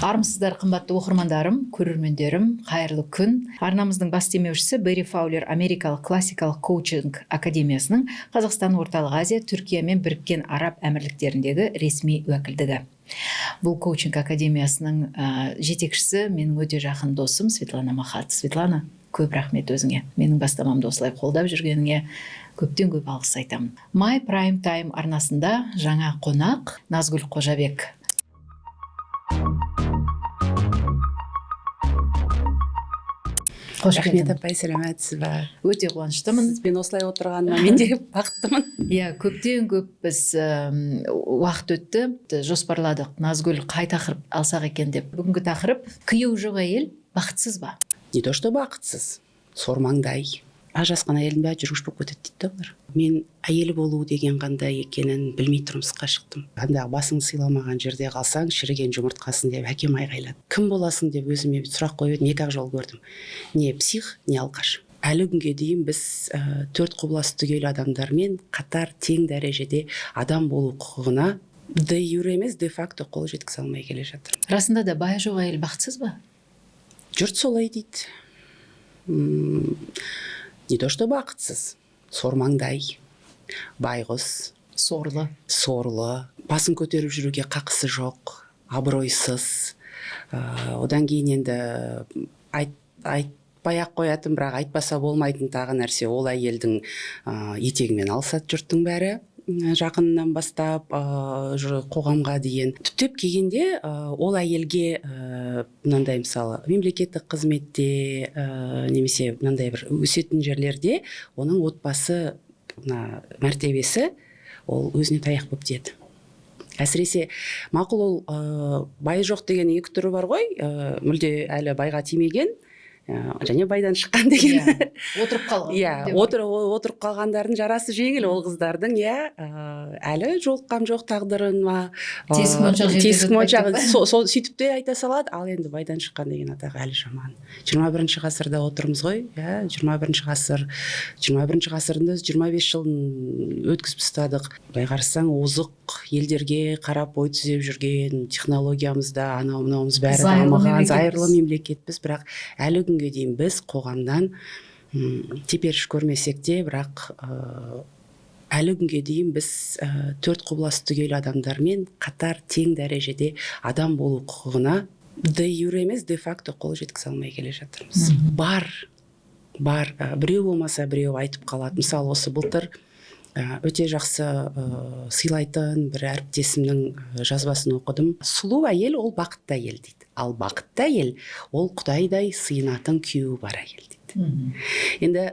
Армысыздар, қымбатты оқырмандарым, көрермендерім, қайырлы күн. Арнамыздың бас демеушісі Берри Фаулер америкалық классикалық коучинг академиясының Қазақстан, Орталық Азия, Түркия мен Біріккен Араб Әмірліктеріндегі ресми уәкілдігі. Бұл коучинг академиясының жетекшісі менің өте жақын досым Светлана Махат. Светлана, көп рахмет өзіңе. Менің бастамамды осылай қолдап жүргеніңе көптен көп алғыс айтамын. My Prime Time арнасында жаңа қонақ Назгүл Қожабек. Қош Рахмет, келдің. апай, сәлеметсіз ба? Өте қуаныштымын. Сізбен осылай отырғаныма мен де бақыттымын. Иә, көптен көп біз уақыт өтті, жоспарладық, Назгүл, қай тақырып алсақ екен деп. Бүгінгі тақырып: күйеуі жоқ әйел бақытсыз ба? Не то что бақытсыз, сормаңдай. Ажырасқан әйелдің бәрі жүргіш болып кетеді дейді да олар. Мен әйел болу деген қандай екенін білмей тұрмысқа шықтым. Андағы басыңды сыйламаған жерде қалсаң, шіріген жұмыртқасын деп әкем айғайлады. Кім боласың деп өзіме сұрақ қойып едім, екі ақ жол көрдім: не псих, не алқаш. Әлі күнге дейін біз төрт құбыласы түгел адамдармен қатар, тең дәрежеде адам болу құқығына де юре емес, де факто қол жеткізе алмай келе жатырмыз. Расында да, байы жоқ әйел бақытсыз ба? Жұрт солай дейді. Не то что бақытсыз, сормаңдай, байғұс. Сорлы. Сорлы, басын көтеріп жүруге қақысы жоқ, абыройсыз. Одан кейін енді айтпай ақ қоятын, бірақ айтпаса болмайтын тағы нәрсе: ол әйелдің етегімен алысады жұрттың бәрі, жақынынан бастап қоғамға дейін. Түптеп келгенде, ол әйелге мынандай, мысалы, мемлекеттік қызметте немесе мынандай бір өсетін жерлерде оның отбасы, мына мәртебесі, ол өзіне таяқ болып тиеді. Әсіресе, мақұл, ол бай жоқ деген екі түрі бар ғой: мүлде әлі байға тимеген және байдан шыққан деген. Иә, отырып қалған. Иә. Деп. Отырып қалғандардың жарасы жеңіл ол қыздардың, иә, әлі жолыққан жоқ тағдырыма. Тесік моншақ жерде Тесік жатпайды моншақ. деп па? Сол сөйтіп те айта салады. Ал енді байдан шыққан деген атақ әлі жаман. 21-ші ғасырда отырмыз ғой, иә, 21-ші ғасыр. 21-ші ғасырдың өзі 25 жылын өткізіп тастадық. Былай қарасаң, озық елдерге қарап бой түзеп жүрген, технологиямыз да, анау мынауымыз бәрі Зайырлы дамыған, мемлекетпіз. Зайырлы мемлекетпіз. Бірақ әлі күнге дейін біз қоғамнан теперіш көрмесек те, бірақ әлі күнге дейін біз төрт құбыласы түгел адамдармен қатар, тең дәрежеде адам болу құқығына де юре емес, де факто қол жеткізе алмай келе жатырмыз. Бар, біреу болмаса, біреу айтып қалады. Мысалы, осы былтыр өте жақсы, сыйлайтын бір әріптесімнің жазбасын оқыдым. «Сұлу әйел — ол бақытты әйел», — дейді. «Ал бақытты әйел — ол құдайдай сыйынатын күйеуі бар әйел», — дейді. Енді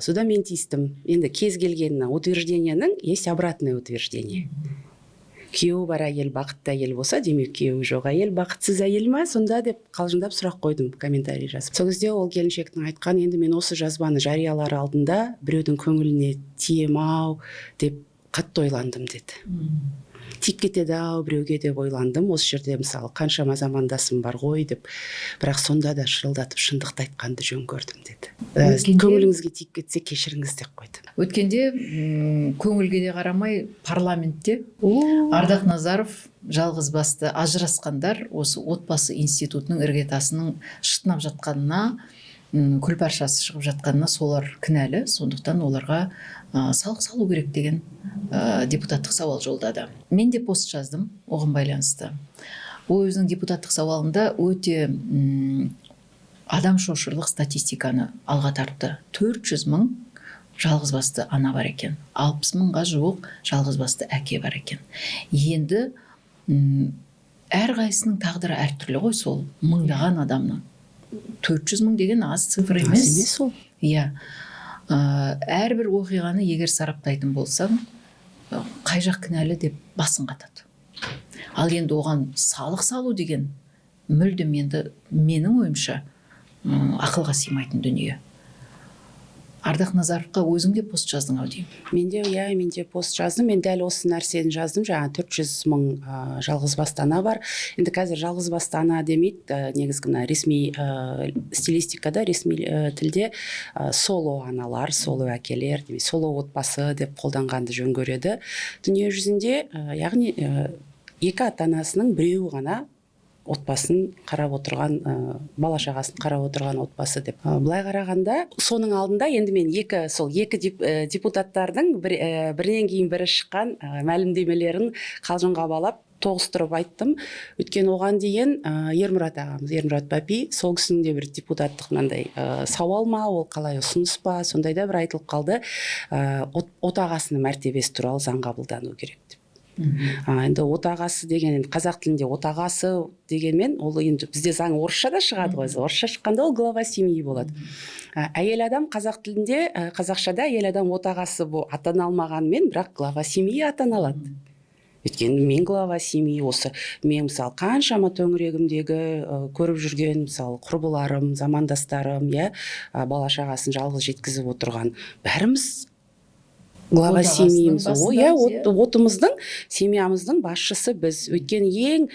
содан мен тиістім. Енді кез келген утверждениенің есть обратное утверждение. Күйеуі бар әйел бақытты әйел болса, демек, күйеуі жоқ әйел бақытсыз әйел ма сонда деп қалжыңдап сұрақ қойдым, комментарий жазып. Сол кезде ол келіншектің айтқан: «Енді мен осы жазбаны жариялар алдында біреудің көңіліне тием ау деп қатты ойландым», — деді. «Тиіп кетеді ау біреуге деп ойландым осы жерде, мысалы, қаншама замандасым бар ғой деп. Бірақ сонда да шырылдатып шындықты айтқанды жөн көрдім», — деді. «Көңіліңізге тиіп кетсе, кешіріңіз», — деп қойды. Өткенде көңілге де қарамай, парламентте Ардақ Назаров жалғыз басты ажырасқандар осы отбасы институтының іргетасының шытынап жатқанына, күлпаршасы шығып жатқанына солар кінәлі, сондықтан оларға салық салу керек деген депутаттық сауал жолдады. Мен де пост жаздым оған байланысты. Ол өзінің депутаттық сауалында өте адам шошырлық статистиканы алға тартты: 400 мың жалғыз басты ана бар екен, 60 мыңға жуық жалғыз басты әке бар екен. Енді әрқайсысының тағдыры әртүрлі ғой сол мыңдаған адамның. 400 мың деген аз цифр Аз емес. емес ол. Иә. Әрбір оқиғаны егер сараптайтын болсаң, қай жақ кінәлі деп басың қатады. Ал енді оған салық салу деген мүлдем енді менің ойымша ақылға сыймайтын дүние. Ардақ Назаровқа өзің де пост жаздың ау деймін. Мен де, иә, мен де пост жаздым. Мен дәл осы нәрсені жаздым. Жаңа 400 мың жалғыз басты ана бар. Енді қазір жалғыз басты ана демейді, негізгі мына ресми стилистикада, ресми тілде соло аналар, соло әкелер немесе соло отбасы деп қолданғанды жөн көреді дүние жүзінде. Яғни екі ата анасының біреуі ғана. Отбасын қарап отырған, бала шағасын қарап отырған отбасы деп. Былай қарағанда, соның алдында енді мен сол екі депутаттардың бірінен кейін бірі шыққан мәлімдемелерін қалжыңға балап, тоғыстырып айттым. Өйткені оған дейін Ермұрат ағамыз, Ермұрат Бапи, сол кісінің де бір депутаттық мынандай сауал ма, ол қалай, ұсыныс па, сондай да бір айтылып қалды, отағасының мәртебесі туралы заң қабылдану керек деп. Енді отағасы деген, енді қазақ тілінде отағасы дегенмен, ол енді бізде заң орысша да шығады ғой. Орысша шыққанда ол глава семьи болады. Әйел адам қазақ тілінде, қазақшада әйел адам отағасы атана алмағанымен, бірақ глава семьи атана алады. Өйткені мен глава семьи. Осы мен, мысалы, қаншама төңірегімдегі көріп жүрген, мысалы, құрбыларым, замандастарым, иә, бала шағасын жалғыз жеткізіп отырған, бәріміз глава Отағасының семьиміз. О, иә. Басындамыз, иә. Отымыздың, семьямыздың басшысы біз. Өйткені ең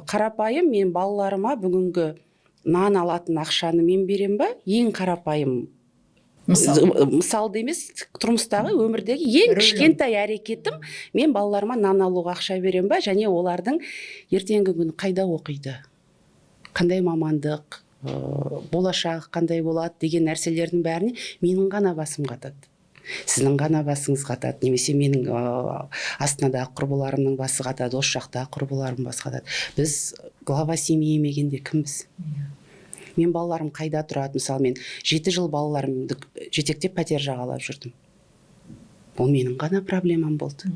қарапайым, мен балаларыма бүгінгі нан алатын ақшаны мен берем ба, ең қарапайым Мысал. Мысалды емес, тұрмыстағы, өмірдегі ең Рөлім. кішкентай әрекетім: мен балаларыма нан алуға ақша беремін ба және олардың ертеңгі күні қайда оқиды, қандай мамандық, болашағы қандай болады деген нәрселердің бәріне менің ғана басым қатады, сіздің ғана басыңыз қатады немесе менің астанадағы құрбыларымның басы қатады, осы жақтағы құрбыларым басы қатады. Біз глава семьи емегенде кімбіз? Мен балаларым қайда тұрады? Мысалы, мен 7 жыл балаларымды жетектеп, пәтер жағалап жүрдім. Ол менің ғана проблемам болды.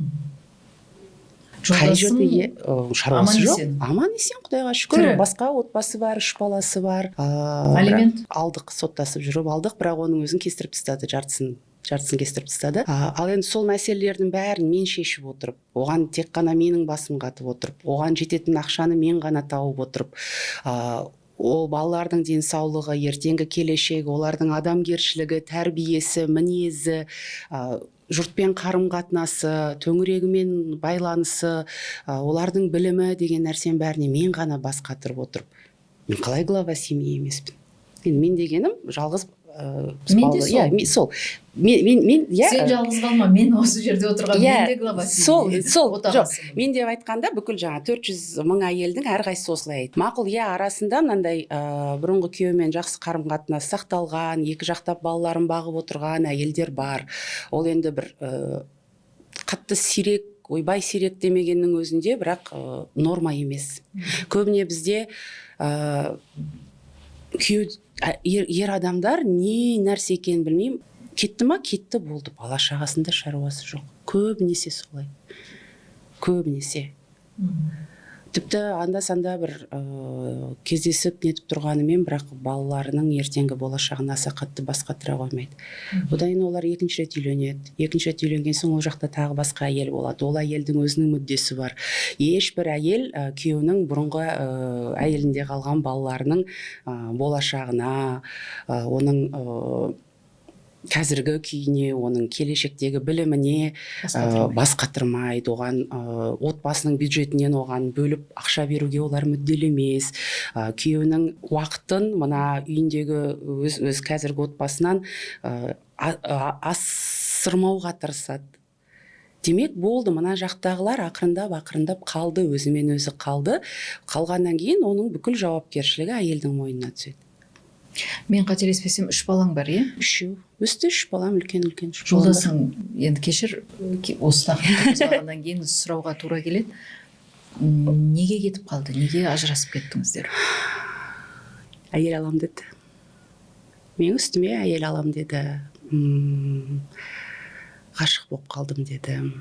Қай Жолдасың жерде шаруасы аман жоқ. есен? Аман есен, құдайға шүкір. Тірі. Басқа отбасы бар, үш баласы бар. Алимент? Бірақ алдық, соттасып жүріп алдық, бірақ оның өзін кестіріп тастады, жартысын кестіріп тастады. Ал енді сол мәселелердің бәрін мен шешіп отырып, оған тек қана менің басым қатып отырып, оған жететін ақшаны мен ғана тауып отырып, ол балалардың денсаулығы, ертеңгі келешегі, олардың адамгершілігі, тәрбиесі, мінезі, жұртпен қарым қатынасы, төңірегімен байланысы, олардың білімі деген нәрсенің бәріне мен ғана бас қатырып отырып, мен қалай глава семьи емеспін? Енді мен дегенім жалғыз Мен де сол. Иә, сол мен, иә. Сен жалғыз қалма, мен осы жерде отырған, Иә, мен де глава семьи. сол, жоқ, Отағасымын. мен деп айтқанда, бүкіл жаңа 400 мың әйелдің әрқайсысы осылай айтты. Мақұл, иә, арасында мынандай бұрынғы күйеуімен жақсы қарым қатынас сақталған, екі жақтап балаларын бағып отырған әйелдер бар. Ол енді бір қатты сирек, ойбай, сирек демегеннің өзінде, бірақ норма емес. Көбіне бізде күйеу, ер адамдар не нәрсе екенін білмеймін, кетті ма, кетті, болды, бала шағасында шаруасы жоқ. Көбінесе солай, көбінесе. Тіпті анда санда бір кездесіп нетіп тұрғанымен, бірақ балаларының ертеңгі болашағына аса қатты бас қатыра қоймайды. Одан кейін олар екінші рет үйленеді. Екінші рет үйленген соң, ол жақта тағы басқа әйел болады. Ол әйелдің өзінің мүддесі бар. Ешбір әйел күйеуінің бұрынғы әйелінде қалған балаларының болашағына, оның қазіргі күйіне, оның келешектегі біліміне Бас қатырмайды. бас қатырмайды. Оған отбасының бюджетінен оған бөліп ақша беруге олар мүдделі емес. Күйеуінің уақытын мына үйіндегі өз қазіргі отбасынан асырмауға тырысады. Демек, болды, мына жақтағылар ақырындап ақырындап қалды, өзімен өзі қалды. Қалғаннан кейін оның бүкіл жауапкершілігі әйелдің мойнына түседі. Мен қателеспесем, үш балаң бар, иә? Үшеу өсті, үш балам, үлкен үлкен үш балам бар. Жолдасың, енді кешір, осы тақырыпты қозғағаннан кейін сұрауға тура келеді. Неге кетіп қалды, неге ажырасып кеттіңіздер? Әйел алам деді, менің үстіме әйел алам деді. Ғашық болып қалдым деді,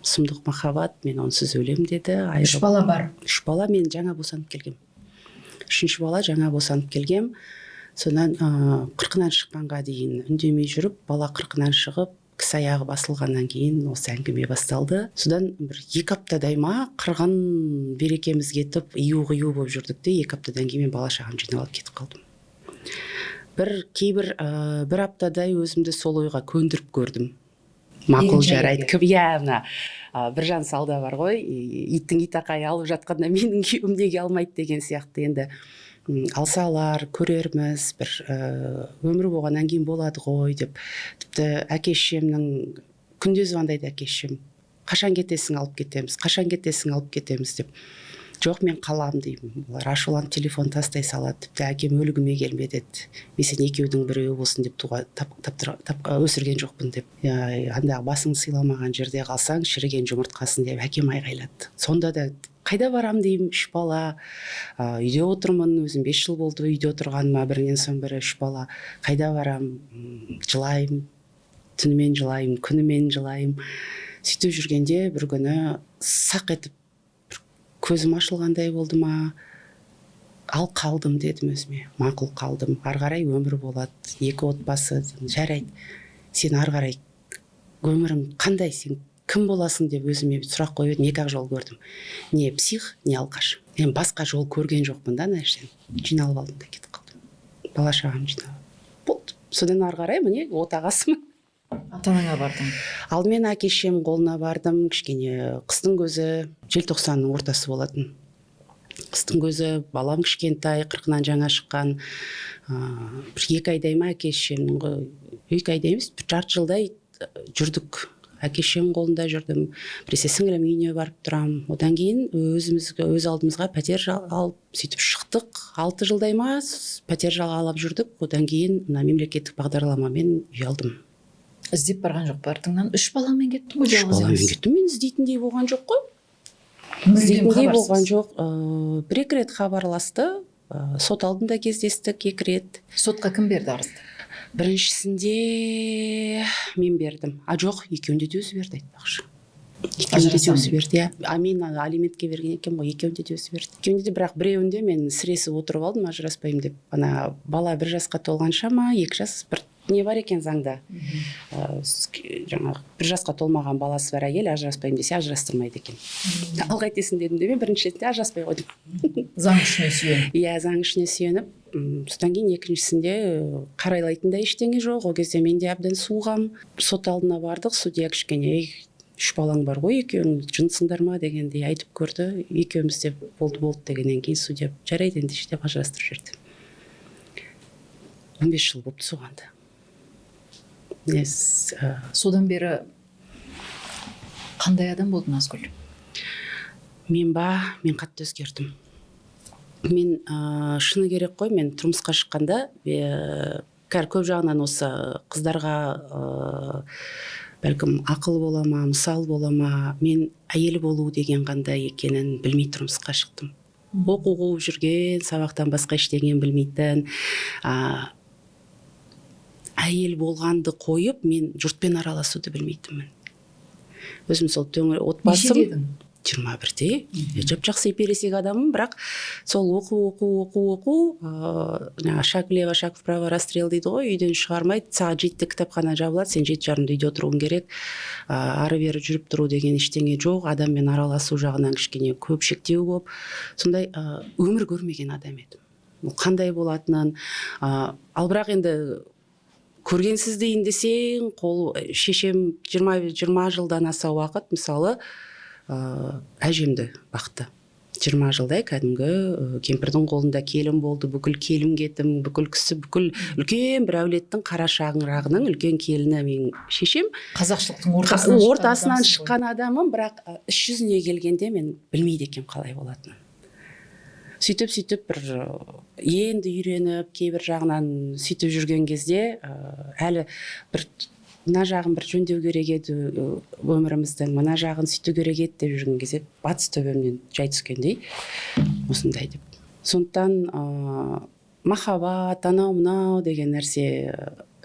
сұмдық махаббат, мен онсыз өлем деді. Үш бала бар. Үш бала. Мен жаңа босанып келгем, үшінші бала, жаңа босанып келгем. Содан қырқынан шыққанға дейін үндемей жүріп, бала қырқынан шығып, кісі аяғы басылғаннан кейін осы әңгіме басталды. Содан бір 2 аптадай ма, қырғын берекеміз кетіп, ию қию болып жүрдік те, 2 аптадан кейін мен бала шағамды жинап алып кетіп қалдым. Бір кейбір бір аптадай өзімді сол ойға көндіріп көрдім. Мақұл, Екінші жарайды. әйелге. Кім, иә, мына Біржан салда бар ғой, иттің итақайы алып жатқанда менің күйеуім неге алмайды деген сияқты. Енді алса алар, көрерміз, бір өмір болғаннан кейін болады ғой деп. Тіпті әке шешемнің күнде звондайды әке шешем: «Қашан кетесің, алып кетеміз, қашан кетесің, алып кетеміз», – деп. Жоқ, мен қалам деймін. Олар ашуланып телефон тастай салады. Тіпті әкем өлгіме келме деді. Мен сені екеудің біреуі болсын деп туға өсірген жоқпын деп. Андағы басыңды сыйламаған жерде қалсаң, шіріген жұмыртқасын деп әкем айғайлады. Сонда да қайда барам деймін, 3 бала, үйде отырмын, өзім 5 жыл болды үйде отырғаныма, бірінен соң бірі 3 бала. Қайда барам, жылаймын, түнімен жылаймын, күнімен жылаймын. Сөйтіп жүргенде бір күні сақ етіп бір көзім ашылғандай болды ма, ал қалдым дедім өзіме. Мақұл, қалдым, ары қарай өмір болады, 2 отбасы, жарайды, сен ары қарай өмірің қандай, сен кім боласың деп өзіме сұрақ қойып едім. 2 ақ жол көрдім: не псих, не алқаш. Мен басқа жол көрген жоқпын да. Ана жерден жиналып алдым да кетіп қалдым, бала шағам жиналып болды. Содан ары қарай міне отағасымын. Ата-анаңа бардың? Алдымен әке шешемнің қолына бардым. Кішкене қыстың көзі, желтоқсанның ортасы болатын, қыстың көзі, балам кішкентай, 40-ынан жаңа шыққан. Бір 2 айдай ма әке шешемнің, 2 айдай емес, бір жарты жылдай жүрдік, әке шешемнің қолында жүрдім. Біресе сіңілім үйіне барып тұрамын. Одан кейін өзіміз өз алдымызға пәтер алып, сөйтіп шықтық. 6 жылдай ма пәтер жалғалап жүрдік. Одан кейін мына мемлекеттік бағдарламамен үй алдым. Іздеп барған жоқ па артыңнан? 3 баламен кеттің ғой, 3 жалғыз баламен емес. кеттім. Мен іздейтіндей болған жоқ қой. Мүлдем Іздейтіндей хабарсыз. болған жоқ. 1-2 рет хабарласты. Сот алдында кездестік 2 рет. Сотқа кім берді арызды? Біріншісінде мен бердім. А жоқ, екеуінде де өзі берді, айтпақшы. Екеуінде де Ажырасамын өзі берді, иә. А мен ана алиментке берген екенмін ғой, екеуінде де өзі берді. Екеуінде де, бірақ біреуінде мен сіресіп отырып алдым, ажыраспаймын деп. Ана бала 1 жасқа толғанша ма, 2 жас, бір не бар екен заңда. Жаңағы 1 жасқа толмаған баласы бар әйел ажыраспаймын десе, ажырастырмайды екен. Ал қайтесің дедім де, мен бірінші ретінде ажыраспай қойдым. Заң күшіне сүйеніп. Иә, заң күшіне сүйеніп. Содан кейін екіншісінде қарайлайтын да ештеңе жоқ. Ол кезде мен де әбден суығам. Сот алдына бардық, судья кішкене, ей, 3 балаң бар ғой, екеуің жынсыңдар ма дегендей айтып көрді. Екеуміз де болды болды дегеннен кейін судья жарайды ендеше деп ажырастырып жіберді. 15 жыл болыпты соған да. Содан бері қандай адам болдың, Назгүл? Мен ба, мен қатты өзгердім. Мен шыны керек қой, мен тұрмысқа шыққанда, қазір көп жағынан осы қыздарға бәлкім ақыл бола ма, мысал бола ма, мен әйел болу деген қандай екенін білмей тұрмысқа шықтым. Оқу қуып жүрген, сабақтан басқа ештеңені білмейтін, әйел болғанды қойып, мен жұртпен араласуды білмейтінмін. Өзім сол отбасым Нешеде едің? 21-де. Жап-жақсы ересек адаммын, бірақ сол оқу, оқу, оқу, оқу, жаңағы шаг влево, шаг вправо, расстрел дейді ғой, үйден шығармайды. Сағат 7-де кітапхана жабылады, сен 7:30-да үйде отыруың керек. Ары бері жүріп тұру деген ештеңе жоқ, адаммен араласу жағынан кішкене көп шектеу болып, сондай өмір көрмеген адам едім. Ол қандай болатынын, ал бірақ енді көргенсіз дейін десең, қол шешем 20 жылдан аса уақыт, мысалы, әжемді бақты. 20 жылдай кәдімгі кемпірдің қолында келін болды, бүкіл келін кетім, бүкіл кісі, бүкіл үлкен бір әулеттің қара шаңырағының үлкен келіні менің шешем. Қазақшылықтың ортасынан шыққан Ортасынан адамсың ғой. шыққан адаммын, бірақ іс жүзіне келгенде мен білмейді екенмін қалай болатынын. Сөйтіп, сөйтіп бір енді үйреніп, кейбір жағынан сөйтіп жүрген кезде, әлі бір мына жағын бір жөндеу керек еді, өміріміздің мына жағын сөйту керек еді деп жүрген кезде батыс төбемнен жай түскендей осындай деп. Сондықтан махаббат анау мынау деген нәрсе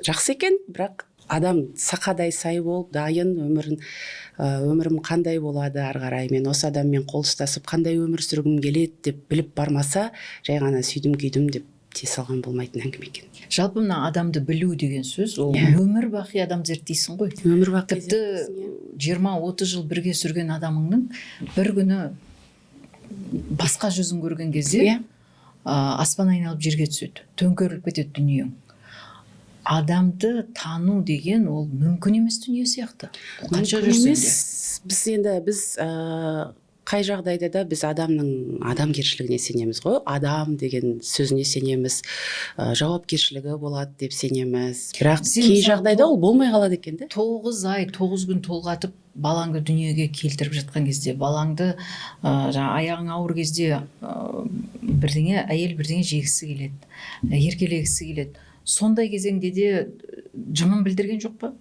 жақсы екен, бірақ адам сақадай сай болып дайын өмірін, өмірім қандай болады ары қарай, мен осы адаммен қол ұстасып қандай өмір сүргім келеді деп біліп бармаса, жай ғана сүйдім күйдім деп тие салған болмайтын әңгіме екен. Жалпы мына адамды білу деген сөз ол өмір бақи адам зерттейсің ғой. Өмір бақи Тіпті зерттейсің, иә. 20-30 жыл бірге сүрген адамыңның бір күні басқа жүзін көрген кезде аспан айналып жерге түседі, төңкеріліп кетеді дүниең. Адамды тану деген ол мүмкін емес дүние сияқты. Қанша Мүмкін жүрсең де. емес. Біз енді Қай жағдайда да біз адамның адамгершілігіне сенеміз ғой, адам деген сөзіне сенеміз, жауапкершілігі болады деп сенеміз. Бірақ кей жағдайда ол болмай қалады екен де. 9 ай 9 күн толғатып балаңды дүниеге келтіріп жатқан кезде, балаңды жаңа аяғың ауыр кезде бірдеңе, әйел бірдеңе жегісі келеді, еркелегісі келеді. Сондай кезеңде де жымын білдірген жоқ па?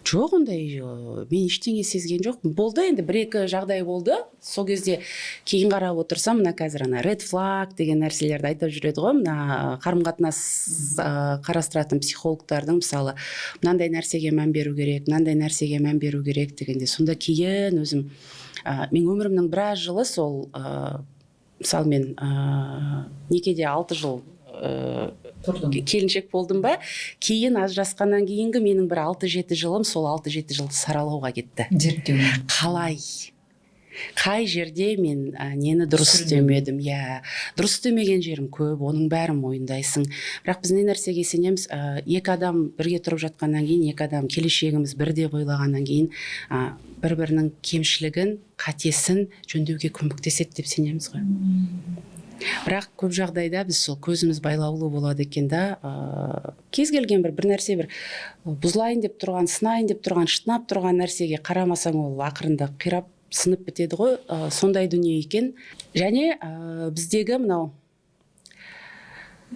Жоқ, ондай мен ештеңе сезген жоқпын. Болды енді, бір-екі жағдай болды. Сол кезде кейін қарап отырсам, мына қазір ана red flag деген нәрселерді айтып жүреді ғой, мына қарым-қатынас қарастыратын психологтардың, мысалы, мынандай нәрсеге мән беру керек, мынандай нәрсеге мән беру керек дегенде, сонда кейін өзім мен өмірімнің біраз жылы сол, мысалы, мен некеде 6 жыл тұрдым, келіншек болдым ба, кейін ажырасқаннан кейінгі менің бір 6-7 жылым сол 6-7 жылды саралауға кетті. Зерттеу. Қалай, қай жерде мен нені дұрыс істемедім, иә, дұрыс істемеген жерім көп, оның бәрін мойындайсың. Бірақ біз не нәрсеге сенеміз? Екі адам бірге тұрып жатқаннан кейін, екі адам келешегіміз бір деп ойлағаннан кейін, бір бірінің кемшілігін, қатесін жөндеуге көмектеседі деп сенеміз ғой. Бірақ көп жағдайда біз сол көзіміз байлаулы болады екен да, кез келген бір нәрсе, бір бұзылайын деп тұрған, сынайын деп тұрған, шытынап тұрған нәрсеге қарамасаң, ол ақырында қирап, сынып бітеді ғой. Сондай дүние екен. Және біздегі мынау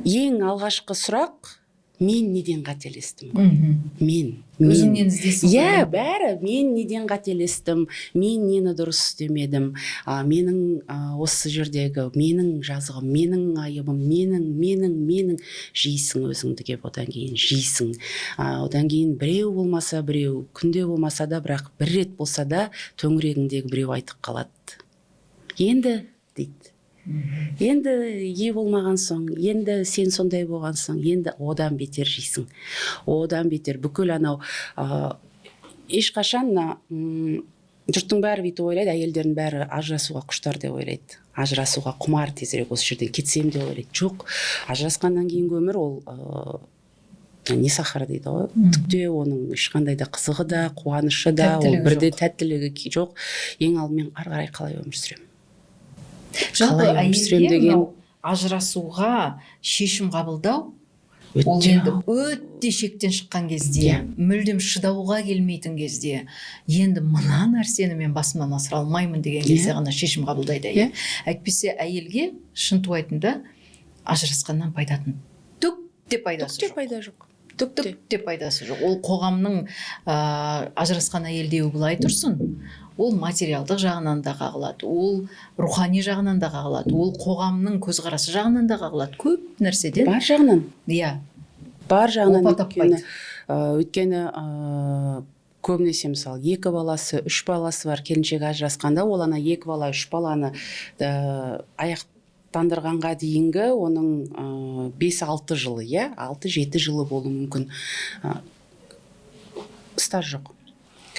ең алғашқы сұрақ: мен неден қателестім ғой? Мен Өзіңнен іздейсің. Иә, бәрі мен неден қателестім, мен нені дұрыс істемедім, менің осы жердегі менің жазығым, менің айыбым, менің, менің, менің. Жейсің өзіңді кеп, одан кейін жейсің. Одан кейін біреу болмаса біреу, күнде болмаса да, бірақ бір рет болса да төңірегіңдегі біреу айтып қалады енді, дейді, енді ие болмаған соң, енді сен сондай болған соң, енді одан бетер жейсің, одан бетер. Бүкіл анау ешқашан мына жұрттың бәрі бүйтіп ойлайды: әйелдердің бәрі ажырасуға құштар деп ойлайды, ажырасуға құмар, тезірек осы жерден кетсем деп ойлайды. Жоқ, ажырасқаннан кейінгі өмір ол не сахар дейді ғой, түк те оның ешқандай да қызығы да, қуанышы да, ол Тәттілігі бірде жоқ. Тәттілігі жоқ. Ең алдымен ары қарай қалай өмір сүремін, Жалпы қалай өмір сүремін әйелге деген. мынау ажырасуға шешім қабылдау ол Өте енді өте шектен шыққан кезде, мүлдем шыдауға келмейтін кезде, енді мына нәрсені мен басымнан асыра алмаймын деген кезде ғана шешім қабылдайды әйел. Әйтпесе әйелге шынтуайтында ажырасқаннан пайдатын түк те пайдасы Түк те жоқ. пайда жоқ, түк те. Түк те пайдасы жоқ. Ол қоғамның ажырасқан әйел деуі былай тұрсын, ол материалдық жағынан да қағылады, ол рухани жағынан да қағылады, ол қоғамның көзқарасы жағынан да қағылады, көп нәрседен. Бар жағынан. Бар жағынан. Опа Өйткені таппайды. Өйткені көбінесе, мысалы, екі баласы, үш баласы бар келіншек ажырасқанда, ол ана екі бала, үш баланы аяқтандырғанға дейінгі оның 5-6 жылы, иә, 6-7 жылы болуы мүмкін. Стаж жоқ,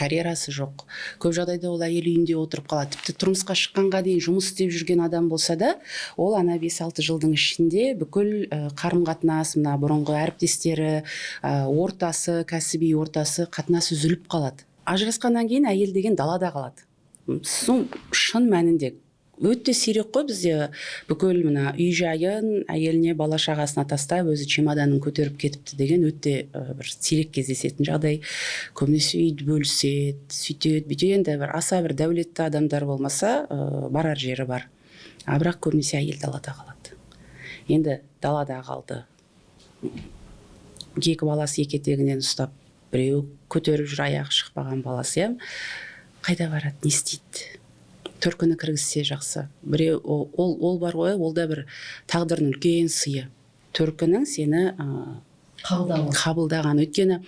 карьерасы жоқ. Көп жағдайда ол әйел үйінде отырып қалады. Тіпті тұрмысқа шыққанға дейін жұмыс істеп жүрген адам болса да, ол ана 5-6 жылдың ішінде бүкіл қарым қатынас, мына бұрынғы әріптестері, ортасы, кәсіби ортасы, қатынас үзіліп қалады. Ажырасқаннан кейін әйел деген далада қалады. Шын мәнінде өте сирек қой бізде бүкіл мына үй жайын әйеліне, бала шағасына тастап, өзі чемоданын көтеріп кетіпті деген өте бір сирек кездесетін жағдай. Көбінесе үйді бөліседі, сөйтеді, бүйтеді. Енді бір аса бір дәулетті адамдар болмаса, барар жері бар, а бірақ көбінесе әйел далада қалады. Енді далада қалды, екі баласы екі етегінен ұстап, біреу көтеріп жүр, аяғы шықпаған баласы, иә, қайда барады, не істейді? Төркіні кіргізсе жақсы біреу, ол бар ғой, ол да бір тағдырдың үлкен сыйы, төркінің сені Қабылдауы. қабылдаған. Өйткені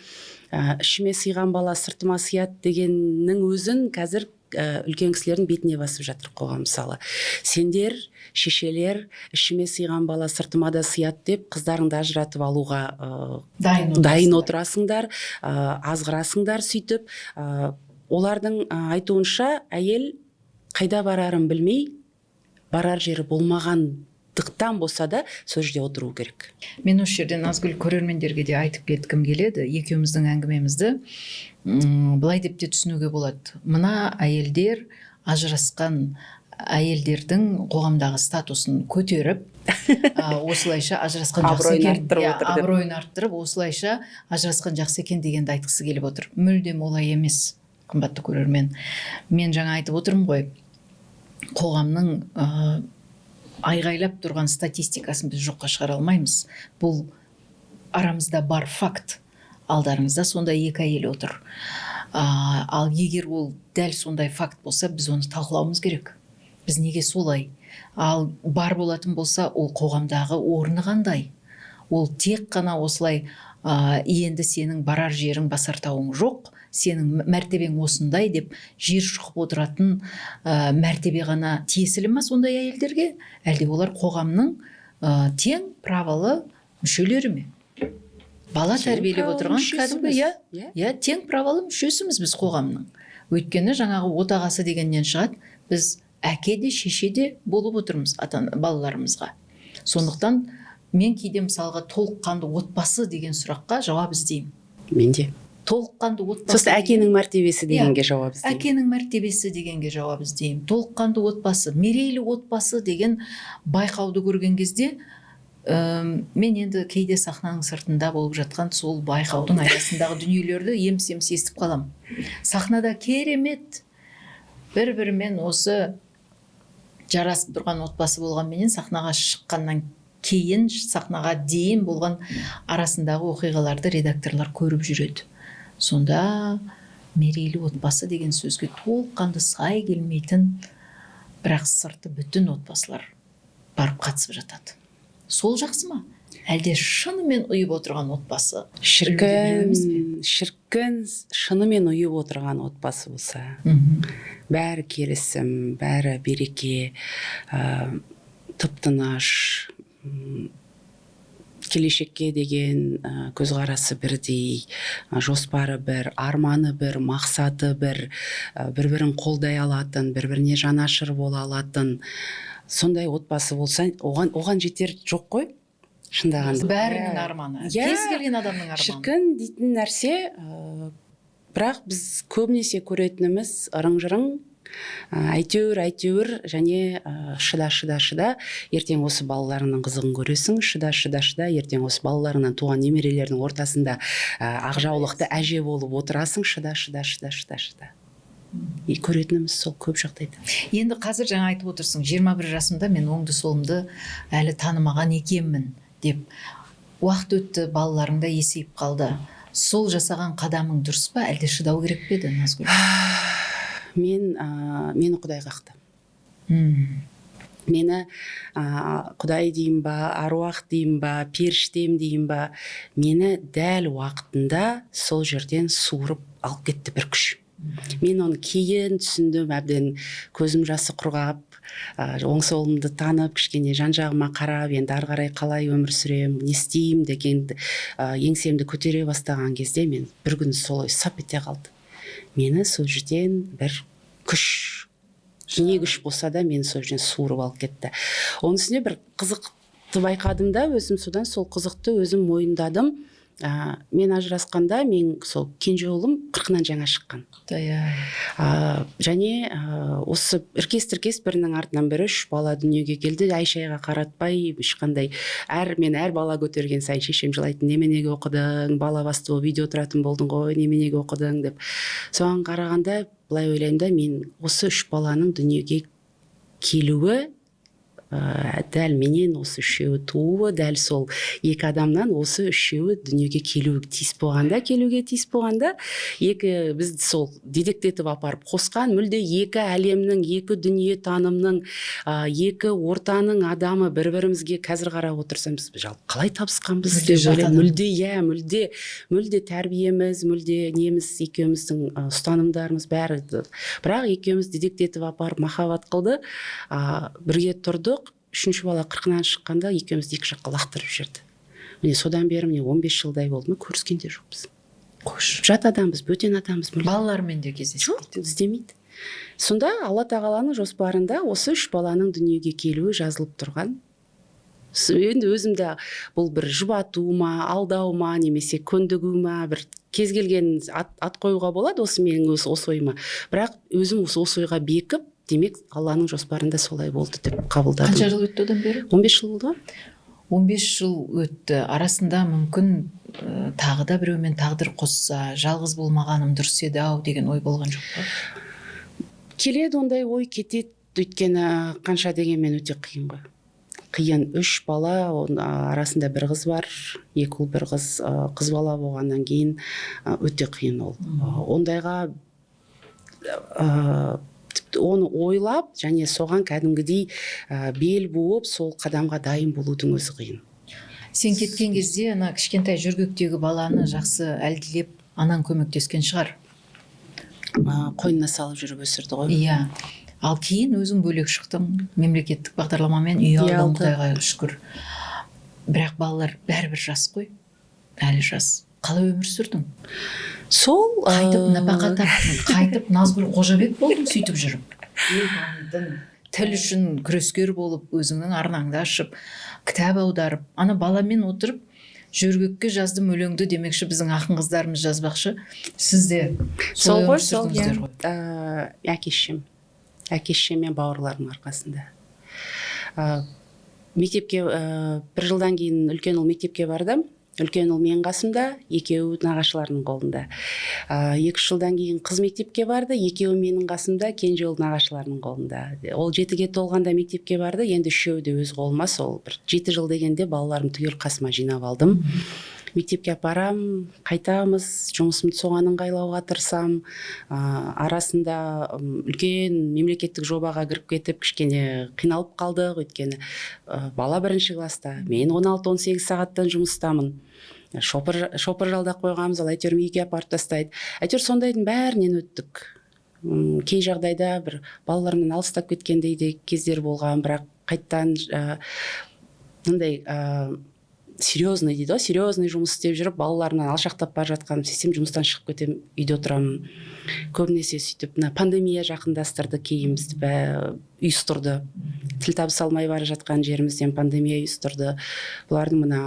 ішіме сыйған бала сыртыма сыяды дегеннің өзін қазір үлкен кісілердің бетіне басып жатыр қоғам. Мысалы, сендер, шешелер, ішіме сыйған бала сыртыма да сыяды деп қыздарыңды ажыратып алуға дайын дайын отырасыңдар. Отырасыңдар, азғырасыңдар сөйтіп. Олардың айтуынша, әйел қайда барарын білмей, барар жері болмағандықтан болса да, сол жерде отыру керек. Мен осы жерде, Назгүл, көрермендерге де айтып кеткім келеді. Екеуміздің әңгімемізді былай деп те түсінуге болады: мына әйелдер Ажырасқан әйелдердің қоғамдағы статусын көтеріп, осылайша ажырасқан жақсы Абыройын екен, арттырып иә, отыр деп. Абыройын арттырып, осылайша ажырасқан жақсы екен дегенді айтқысы келіп отыр. Мүлдем олай емес, қымбатты көрермен. Мен жаңа айтып отырмын ғой, қоғамның айғайлап тұрған статистикасын біз жоққа шығара алмаймыз. Бұл арамызда бар факт. Алдарыңызда сондай екі әйел отыр. Ал егер ол дәл сондай факт болса, біз оны талқылауымыз керек. Біз неге солай? Ал бар болатын болса, ол қоғамдағы орны қандай? Ол тек қана осылай, енді сенің барар жерің, басар тауың жоқ, сенің мәртебең осындай деп жер шұқып отыратын мәртебе ғана тиесілі ма сондай әйелдерге? Әлде олар қоғамның тең праволы мүшелері ме? Бала Тең тәрбиелеп праволы отырған кәдімгі, мүшесіміз. иә, Иә. иә, тең праволы мүшесіміз біз қоғамның. Өйткені жаңағы отағасы дегеннен шығады, біз әке де, шеше де болып отырмыз ата балаларымызға. Сондықтан мен кейде, мысалға, толыққанды отбасы деген сұраққа жауап іздеймін. Мен де. Толыққанды отбасы Сосын әкенің мәртебесі дегенге жауап іздеймін. Әкенің мәртебесі дегенге жауап іздеймін. Толыққанды отбасы, мерейлі отбасы деген байқауды көрген кезде, мен енді кейде сахнаның сыртында болып жатқан сол байқаудың аясындағы дүниелерді еміс еміс естіп қаламын. Сахнада керемет бір бірімен осы жарасып тұрған отбасы болғанменен, сахнаға шыққаннан кейін, сахнаға дейін болған арасындағы оқиғаларды редакторлар көріп жүреді. Сонда мерейлі отбасы деген сөзге толыққанды сай келмейтін, бірақ сырты бүтін отбасылар барып қатысып жатады. Сол жақсы ма, әлде шынымен ұйып отырған отбасы үлгіде біреу емес пе? Шіркін, шынымен ұйып отырған отбасы болса, бәрі келісім, бәрі береке, тып тыныш, келешекке деген көзқарасы бірдей, жоспары бір, арманы бір, мақсаты бір, бір бірін қолдай алатын, бір біріне жанашыр бола алатын сондай отбасы болса, оған жетер жоқ қой, шындағанда. Бәрінің арманы, кез келген адамның арманы. Шіркін дейтін нәрсе, бірақ біз көбінесе көретініміз ырың жырың, әйтеуір, әйтеуір және шыда, шыда, шыда, ертең осы балаларыңның қызығын көресің, шыда, шыда, шыда, ертең осы балаларыңнан туған немерелердің ортасында ақ жаулықты әже болып отырасың, шыда, шыда, шыда, шыда, шыда. И көретініміз сол көп жағдайда. Енді қазір жаңа айтып отырсың, 21 жасымда мен оңды солымды әлі танымаған екенмін деп. Уақыт өтті, балаларың да есейіп қалды. Сол жасаған қадамың дұрыс па, әлде шыдау керек пе еді, Назгүл? Мені Құдай қақты. Мені Құдай деймін ба, аруақ деймін ба, періштем деймін ба, мені дәл уақытында сол жерден суырып алып кетті бір күш. Мен оны кейін түсіндім, әбден көзім жасы құрғап, оң солымды танып, кішкене жан жағыма қарап, енді ары қарай қалай өмір сүремін, не істеймін деген, еңсемді көтере бастаған кезде мен бір күні солай сап ете қалды. Мені сол жерден бір күш, не күш болса да, мені сол жерден суырып алып кетті. Оның үстіне бір қызықты байқадым да өзім, содан сол қызықты өзім мойындадым. Мен ажырасқанда мен сол кенже ұлым 40-ынан жаңа шыққан. Құдай-ай. Және осы іркес тіркес бірінің артынан бірі үш бала дүниеге келді. Ай шайға қаратпай ешқандай, мен әр бала көтерген сайын шешем жылайтын: «Неменеге оқыдың, бала басты болып үйде отыратын болдың ғой, неменеге оқыдың?» – деп. Соған қарағанда былай ойлаймын да, мен осы үш баланың дүниеге келуі, дәл менен осы үшеуі тууы, дәл сол екі адамнан осы үшеуі дүниеге келуі тиіс болғанда, келуге тиіс болғанда, екі бізді сол дедектетіп апарып қосқан, мүлде екі әлемнің, екі дүние танымның, екі ортаның адамы бір бірімізге қазір қарап отырсам, біз жалпы қалай табысқанбыз Мүлде деп жат ойлаймын. адам. Мүлде, иә, мүлде тәрбиеміз, мүлде неміз, екеуміздің ұстанымдарымыз бәрі. Бірақ екеуміз дедектетіп апарып махаббат қылды, бірге тұрдық. Үшінші бала 40-ынан шыққанда екеумізді екі жаққа лақтырып жіберді. Міне, содан бері, міне, 15 жылдай болды ма, көріскен де жоқпыз. Қойшы. Жат адамбыз, бөтен адамбыз мүлде. Балалармен де кездеспейді? Жоқ, іздемейді. Сонда Алла тағаланың жоспарында осы үш баланың дүниеге келуі жазылып тұрған. Енді өзім де бұл бір жұбату ма, алдау ма, немесе көндігу ма, бір кез келген ат қоюға болады осы менің осы ойыма. Бірақ өзім осы ойға бекіп Демек, Алланың жоспарында солай болды деп қабылдадым. Қанша жыл өтті одан бері? 15 жыл болды ғой. 15 жыл өтті. Арасында мүмкін тағы да біреумен тағдыр қосса, жалғыз болмағаным дұрыс еді ау деген ой болған жоқ па? Келеді ондай ой, кетеді. Өйткені қанша дегенмен өте қиын ғой. Қиын. Үш бала, оның арасында бір қыз бар, екі ұл, бір қыз. Қыз бала болғаннан кейін өте қиын ол. Ондайға тіпті оны ойлап және соған кәдімгідей бел буып, сол қадамға дайын болудың өзі қиын. Сен кеткен кезде ана кішкентай жөргектегі баланы жақсы әлдилеп, анаң көмектескен шығар. Қойнына салып жүріп өсірді ғой. Иә. Ал кейін өзің бөлек шықтың, мемлекеттік бағдарламамен үй Үй алдың, алдық. Құдайға шүкір. Бірақ балалар бәрібір жас қой, әлі жас. Қалай өмір сүрдің? Сол Қайтып нәпақа таптың, қайтып Назгүл Қожабек болдың сөйтіп жүріп. Ел танитын, тіл үшін күрескер болып, өзіңнің арнаңды ашып, кітап аударып, ана баламен отырып, жөргекке жаздым өлеңді демекші, біздің ақын қыздарымыз жазбақшы, сіз де сол солай ғой, өмір сол, иә. сүрдіңіздер ғой. Әке шешем мен бауырларымның арқасында. Мектепке бір жылдан кейін үлкен ұл мектепке барды. Үлкен ұл менің қасымда, екеуі нағашыларының қолында. 2-3 жылдан кейін қыз мектепке барды, екеуі менің қасымда, кенже ұл нағашыларының қолында. Ол 7-ге толғанда мектепке барды, енді үшеуі де өз қолыма. Сол бір 7 жыл дегенде балаларым түгел қасыма жинап алдым. Мектепке апарам, қайтамыз, жұмысымды соған ыңғайлауға тырысам. Арасында үлкен мемлекеттік жобаға кіріп кетіп, кішкене қиналып қалдық, өйткені бала бірінші класста, мен 16-18 сағаттан жұмыстамын. Шопыр жалдап қойғанбыз, ал әйтеуір үйге апарып тастайды. Әйтеуір сондайдың бәрінен өттік. Кей жағдайда бір балаларымнан алыстап кеткендей де кездер болған, бірақ қайттан мындай серьезный дейді ғой, серьезный жұмыс істеп жүріп, балаларымнан алшақтап бара жатқанымды сезсем, жұмыстан шығып кетемін, үйде отырамын. Көбінесе сөйтіп мына пандемия жақындастырды, кейін бізді ұйыстырды. Тіл табыса алмай бара жатқан жерімізден пандемия ұйыстырды. Бұлардың мына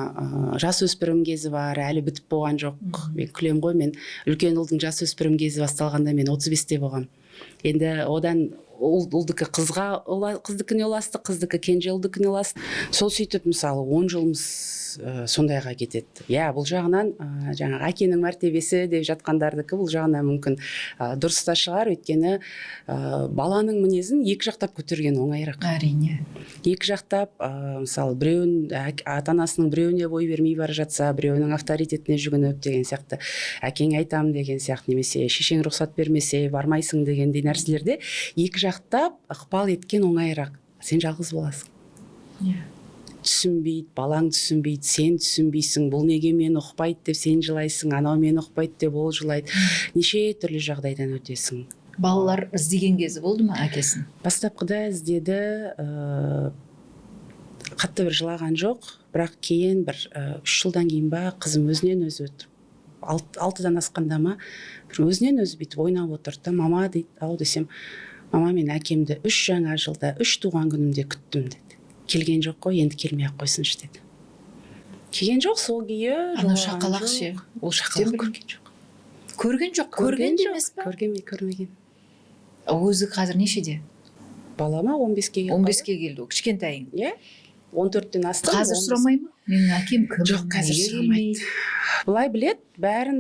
жасөспірім кезі бар, әлі бітіп болған жоқ. Мен күлемін ғой, мен үлкен ұлдың жасөспірім кезі басталғанда мен 35-те болғанмын. Енді одан ұлдікі қызға, қыздікіне ұласты, қыздікі кенже ұлдікіне ұласты. Сол сөйтіп, мысалы, 10 жылымыз сондайға кетеді. Иә, бұл жағынан жаңағы әкенің мәртебесі деп жатқандардікі бұл жағынан мүмкін дұрыс та шығар, өйткені баланың мінезін екі жақтап көтерген оңайырақ. Әрине. Екі жақтап, мысалы, біреуін ата-анасының біреуіне бой бермей бара жатса, біреуінің авторитетіне жүгініп деген сияқты, әкең айтам деген сияқты, немесе шешең рұқсат бермесе бармайсың дегендей нәрселерде екі жақтап ықпал еткен оңайырақ. Сен жалғыз боласың. Түсінбейді, балаң түсінбейді, сен түсінбейсің, бұл неге мені ұқпайды деп сен жылайсың, анау мені ұқпайды деп ол жылайды. Неше түрлі жағдайдан өтесің. Балалар іздеген кезі болды ма әкесін? Бастапқыда іздеді, қатты бір жылаған жоқ, бірақ кейін бір 3 жылдан кейін ба, қызым өзінен өзі өтіп, 6-дан асқанда ма, бір өзінен өзі бүйтіп ойнап отырды да, мама дейді, ау десем, мама, мен әкемді 3 жаңа жылда, 3 туған күнімде күттім деді. Келген жоқ қой, енді келмей ақ қойсыншы деді. Келген жоқ, сол күйі Анау жылаған шақалақ жоқ. ше? Ол шақалақ Сен көрген жоқ. Көрген жоқ, көрген де емес па? Көрген, көрмеген. Өзі қазір нешеде? Балама 15-ке келіп 15-ке келді ол, кішкентайың. Иә, 14-тен асты. Қазір 15. сұрамай ма? Менің әкем кім? Жоқ, қазір Неге сұрамайды. келмейді? Былай білет, бәрін,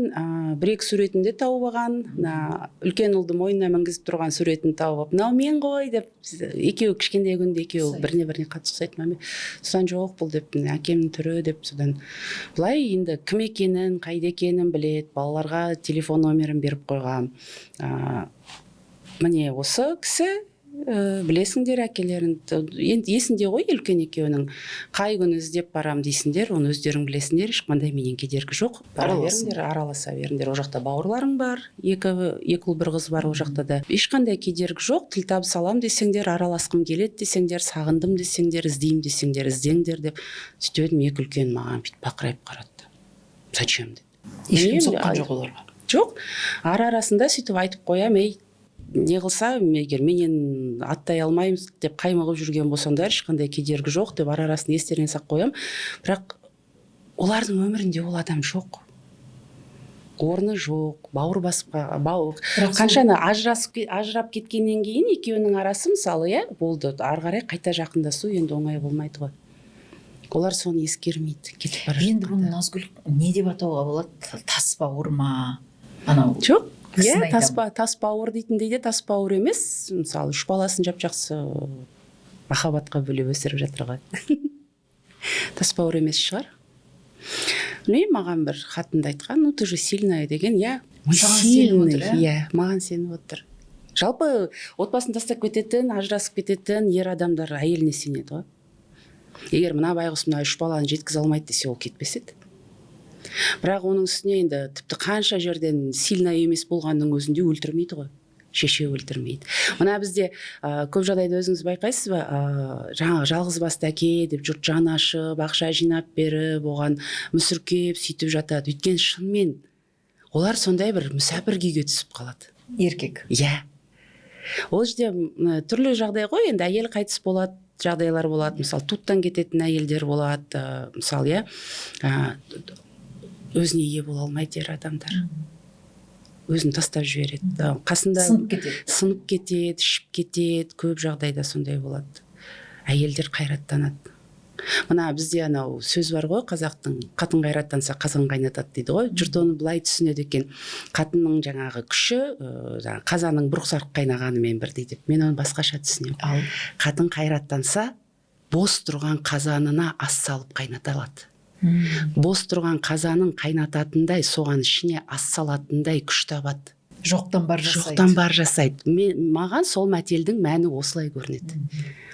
бір екі суретін де тауып алған. Мына үлкен ұлды мойнына мінгізіп тұрған суретін тауып алып, мынау мен ғой деп, екеуі кішкентай күнде екеуі Ұқсайды. біріне біріне қатты ұқсайды. Маме, содан жоқ бұл деп, міне әкемнің түрі деп, содан былай енді кім екенін, қайда екенін білет. Балаларға телефон номерін беріп қойған. Міне осы кісі, білесіңдер әкелерін. Енді есінде ғой үлкен екеуінің, қай күні іздеп барам дейсіңдер, оны өздерің білесіңдер, ешқандай менен кедергі жоқ, бара Араласыңдар. беріңдер, араласа беріңдер. Ол жақта бауырларың бар, екі ұл, бір қыз бар, ол жақта да ешқандай кедергі жоқ. Тіл табыса алам десеңдер, араласқым келеді десеңдер, сағындым десеңдер, іздеймін десеңдер, іздеңдер деп. Сөйтіп едім, екі үлкен маған бүйтіп бақырайып қарады, зачем деді. Ешкім Білмеймін, соққан жоқ оларға. Жоқ, ара арасында сөйтіп айтып қоямын: ей, не қылса, егер менен аттай алмаймыз деп қаймығып жүрген болсаңдар, ешқандай кедергі жоқ деп ара арасында естеріне салып қоямын. Бірақ олардың өмірінде ол адам жоқ. Орны жоқ, бауыр басып қаншаны ажырап кеткеннен кейін екеуінің арасы мысалы, иә, болды. Ары қарай қайта жақындасу енді оңай болмайды ғой. Олар соны ескермейді, кетіп бара жатқанда. Енді бұны, Назгүл, не деп атауға болады? Тас бауыр ма? Анау жоқ, иә, тас бауыр дейтіндей де тас бауыр емес. Мысалы, 3 баласын жап-жақсы махаббатқа бөлеп өсіріп жатыр ғой. Тас бауыр емес шығар. Білмеймін, маған бір қатынды айтқан, ну ты же сильная деген, иә, сильный, иә, маған сеніп отыр. Жалпы отбасын тастап кететін, ажырасып кететін ер адамдар әйеліне сенеді ғой. Егер мына байғұс мына 3 баланы жеткізе алмайды десе, ол кетпес еді. Бірақ оның үстіне енді тіпті қанша жерден сильно емес болғанның өзінде өлтірмейді ғой. Шеше өлтірмейді. Мына бізде көп жағдайда өзіңіз байқайсыз ба, жаңағы жалғыз басты әке деп жұрт жаны ашып, ақша жинап беріп, оған мүсіркеп сөйтіп жатады. Өйткені шынымен олар сондай бір мүсәпір күйге түсіп қалады. Еркек. Иә. Ол жерде түрлі жағдай ғой, енді әйел қайтыс болады, жағдайлар болады, мысалы, туттан кететін әйелдер болады, мысалы, иә, өзіне ие бола алмайды ер адамдар. Өзін тастап жібереді. Қасында сынып кетеді. Сынып кетеді, ішіп кетеді, көп жағдайда сондай болады. Әйелдер қайраттанады. Мына бізде анау сөз бар ғой қазақтың, қатын қайраттанса қазан қайнатады дейді ғой. Жұрт оны былай түсінеді екен. Қатынның жаңағы күші, жаңағы қазанның бұрқ сарқ қайнағанымен бірдей деп. Мен оны басқаша түсінемін. Ал қатын қайраттанса, бос тұрған қазанына ас салып қайната алады. Бос тұрған қазанын қайнататындай, соған ішіне ас салатындай күш табады. Жоқтан бар жасайды. Жоқтан бар жасайды. Маған сол мәтелдің мәні осылай көрінеді.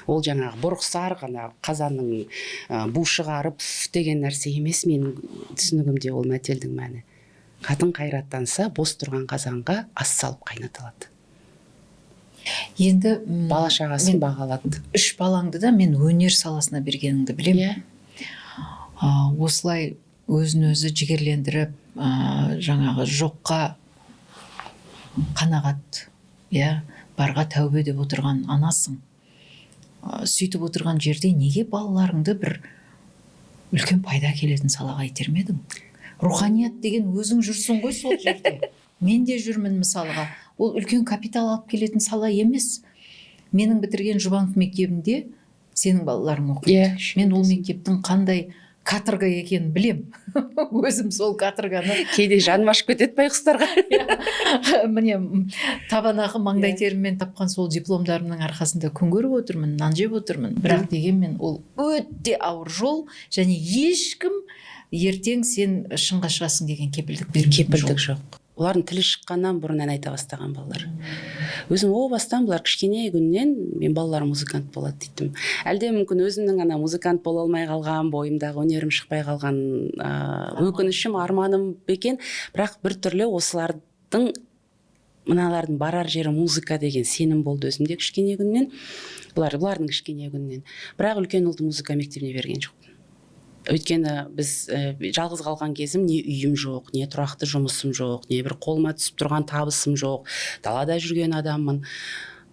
Ол жаңағы бұрқ-сарқ, ана қазанның бу шығарып деген нәрсе емес менің түсінігімде ол мәтелдің мәні. Қатын қайраттанса, бос тұрған қазанға ас салып қайната алады. Енді бала шағасын баға алады. 3 балаңды да мен өнер саласына бергеніңді білемін. Иә. Осылай өзін өзі жігерлендіріп, жаңағы жоққа қанағат, иә, барға тәубе деп отырған анасың. Сөйтіп отырған жерде неге балаларыңды бір үлкен пайда келетін салаға итермедің? Руханият деген өзің жүрсің ғой сол жерде. Мен де жүрмін мысалға. Ол үлкен капитал алып келетін сала емес. Менің бітірген Жұбанов мектебінде сенің балаларың оқиды. Иә. Мен ол мектептің қандай каторга екенін білем. Өзім сол каторганы кейде жаным ашып кетеді байғұстарға. Міне, табан ақы маңдай теріммен тапқан сол дипломдарымның арқасында күн көріп отырмын, нан жеп отырмын. Бірақ дегенмен ол өте ауыр жол, және ешкім ертең сен шыңға шығасың деген кепілдік бермейтін жол. Кепілдік жоқ. Олардың тілі шыққаннан бұрын ән айта бастаған балалар. Өзім о бастан бұлар кішкене күннен мен балаларым музыкант болады дейтім. Әлде мүмкін өзімнің ана музыкант бола алмай қалған, бойымдағы өнерім шықпай қалған өкінішім, арманым екен. Бірақ бір түрлі осылардың, мыналардың барар жері музыка деген сенім болды өзімде кішкене күннен. Бұлардың кішкене күннен. Бірақ үлкен ұлды музыка мектебіне берген жоқпын. Өйткені біз жалғыз қалған кезім, не үйім жоқ, не тұрақты жұмысым жоқ, не бір қолыма түсіп тұрған табысым жоқ, далада жүрген адаммын.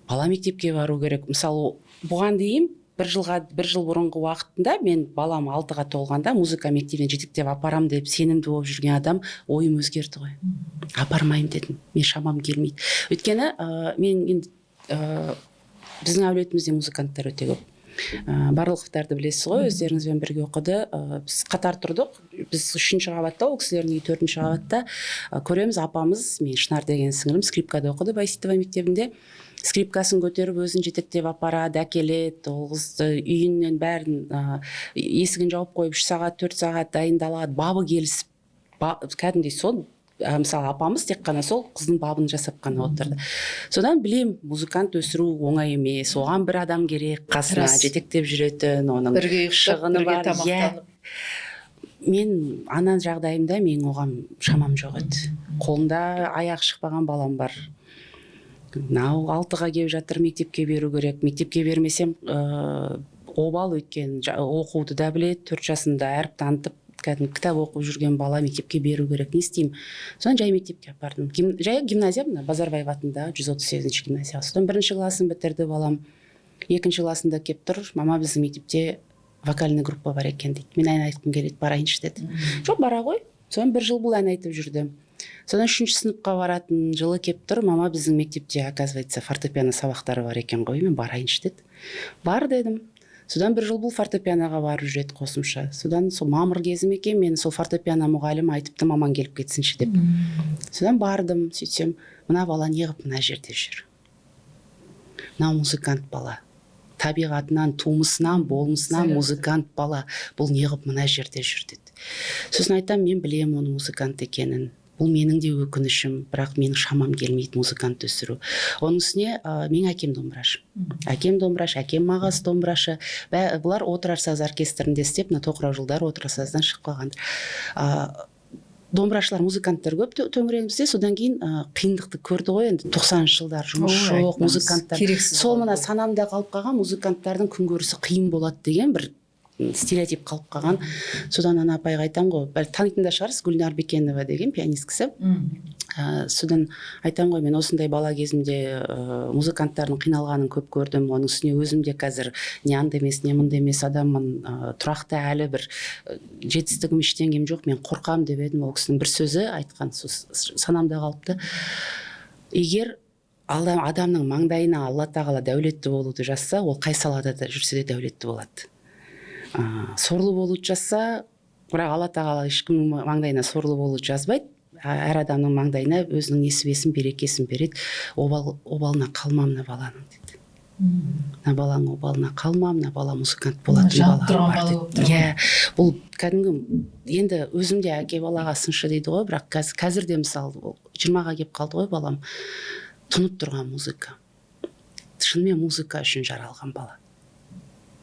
Бала мектепке бару керек. Мысалы, бұған дейін бір жыл бұрынғы уақытында мен балам 6-ға толғанда музыка мектебіне жетектеп апарам деп сенімді болып жүрген адам, ойым өзгерді ғой. Апармаймын дедім, мен шамам келмейді. Өйткені мен енді, біздің әулетімізде музыканттар өте көп. Барлықовтарды білесіз ғой, өздеріңізбен бірге оқыды. Біз қатар тұрдық. Біз 3-ші қабатта, ол кісілердің үйі 4-ші қабатта. Көреміз, апамыз, мен Шынар деген сіңілім скрипкада оқыды Байсейітова мектебінде. Скрипкасын көтеріп өзін жетектеп апарады, әкеледі. Ол қызды үйінен бәрін, есігін жауып қойып 3 сағат, 4 сағат дайындалады. Бабы келісіп, кәдімгідей сол, мысалы, апамыз тек қана сол қыздың бабын жасап қана отырды. Содан білем, музыкант өсіру оңай емес, оған бір адам керек, қасына жетектеп жүретін, оның бірге ұйықтап, шығыны бірге бар. тамақтанып. Мен ана жағдайымда мен оған шамам жоқ еді. Қолымда аяқ шықпаған балам бар. Мынау 6-ға келіп жатыр, мектепке беру керек. Мектепке бермесем, обал, өйткені оқуды да біледі, 4 жасында әріп танытып, кәдімгі кітап оқып жүрген бала мектепке беру керек. Не істеймін? Содан жай мектепке апардым. Жай гимназия, мына Базарбаев атындағы 138-ші гимназия. Содан 1-ші классын бітірді балам. 2-ші классында келіп тұр, мама, біздің мектепте вокальный группа бар екен дейді. Мен ән айтқым келеді, барайыншы деді. Жоқ, бара ғой. Содан 1 жыл бұл ән айтып жүрді. Содан үшінші сыныпқа баратын жылы келіп тұр: «Мама, біздің мектепте, оказывается, фортепиано сабақтары бар екен ғой, мен барайыншы», – деді. «Бар», – дедім. Содан бір жыл бұл фортепианоға барып жүреді қосымша. Содан сол мамыр кезі ме екен, мені сол фортепиано мұғалімі айтыпты: «Маман келіп кетсінші», – деп. Содан бардым. Сөйтсем, мына бала неғып мына жерде жүр? Мынау музыкант бала, табиғатынан, тумысынан, болмысынан Сайлап. музыкант бала, бұл неғып мына жерде жүр деді. Сосын айтамын: «Мен білемін оның музыкант екенін, бұл менің де өкінішім, бірақ менің шамам келмейді музыкант өсіру». Оның үстіне менің әкем домбырашы, әкем домбырашы, әкем ағасы домбырашы. Бұлар Отырар саз оркестрінде істеп, мына тоқырау жылдары Отырар саздан шығып қалған. Домбырашылар, музыканттар көп төңірегімізде. Содан кейін қиындықты көрді ғой енді, 90-жылдары жұмыс Ой, жоқ, айтпаңыз. музыканттар Керексіз сол болды. Мына санамда қалып қалған, музыканттардың күнкөрісі қиын болады деген бір стереотип қалып қалған. Содан ана апайға айтамын ғой, бәлки танитын да шығарсыз, Гүлнар Бекенова деген пианист кісі. Содан айтамын ғой: «Мен осындай бала кезімде музыканттардың қиналғанын көп көрдім. Оның үстіне өзім де қазір не андай емес, не мындай емес адаммын, тұрақты әлі бір жетістігім, ештеңем жоқ, мен қорқамын», – деп едім. Ол кісінің бір сөзі айтқан сол санамда қалыпты: «Егер адамның маңдайына Алла тағала дәулетті болуды жазса, ол қай салада да жүрсе де дәулетті болады. Сорлы болуды жазса, бірақ Алла тағала ешкімнің маңдайына сорлы болуды жазбайды, әр адамның маңдайына өзінің несібесін, берекесін береді. Обалына қалма мына баланың», – деді. «Мына баланың обалына қалма, мына бала музыкант болатын Жанып бала тұрған бар», – бала деді. болып тұр. Иә, бұл кәдімгі, енді өзім де әке балаға сыншы дейді ғой, бірақ қазір де, мысалы, 20-ға келіп қалды ғой балам, тұнып тұрған музыка, шынымен музыка үшін жаралған бала,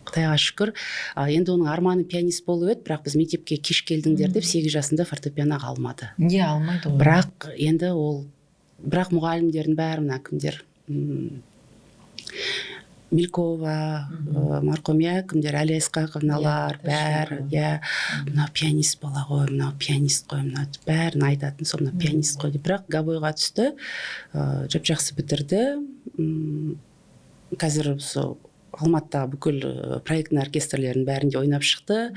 құдайға шүкір. Енді оның арманы пианист болып еді, бірақ біз мектепке кеш келдіңдер деп 8 жасында фортепианоға алмады. Иә, алмайды ғой. Бірақ енді ол, бірақ мұғалімдердің бәрі, мына кімдер, Милькова, марқұм, иә, кімдер, Әлия Исқақовналар, бәрі, иә, «мынау пианист бала ғой, мынау пианист қой», мынау бәрін айтатын сол, «мынау пианист қой» деп. Бірақ гобойға түсті, жап жақсы бітірді. Қазір сол Алматыдағы бүкіл проектный оркестрлердің бәрінде ойнап шықты.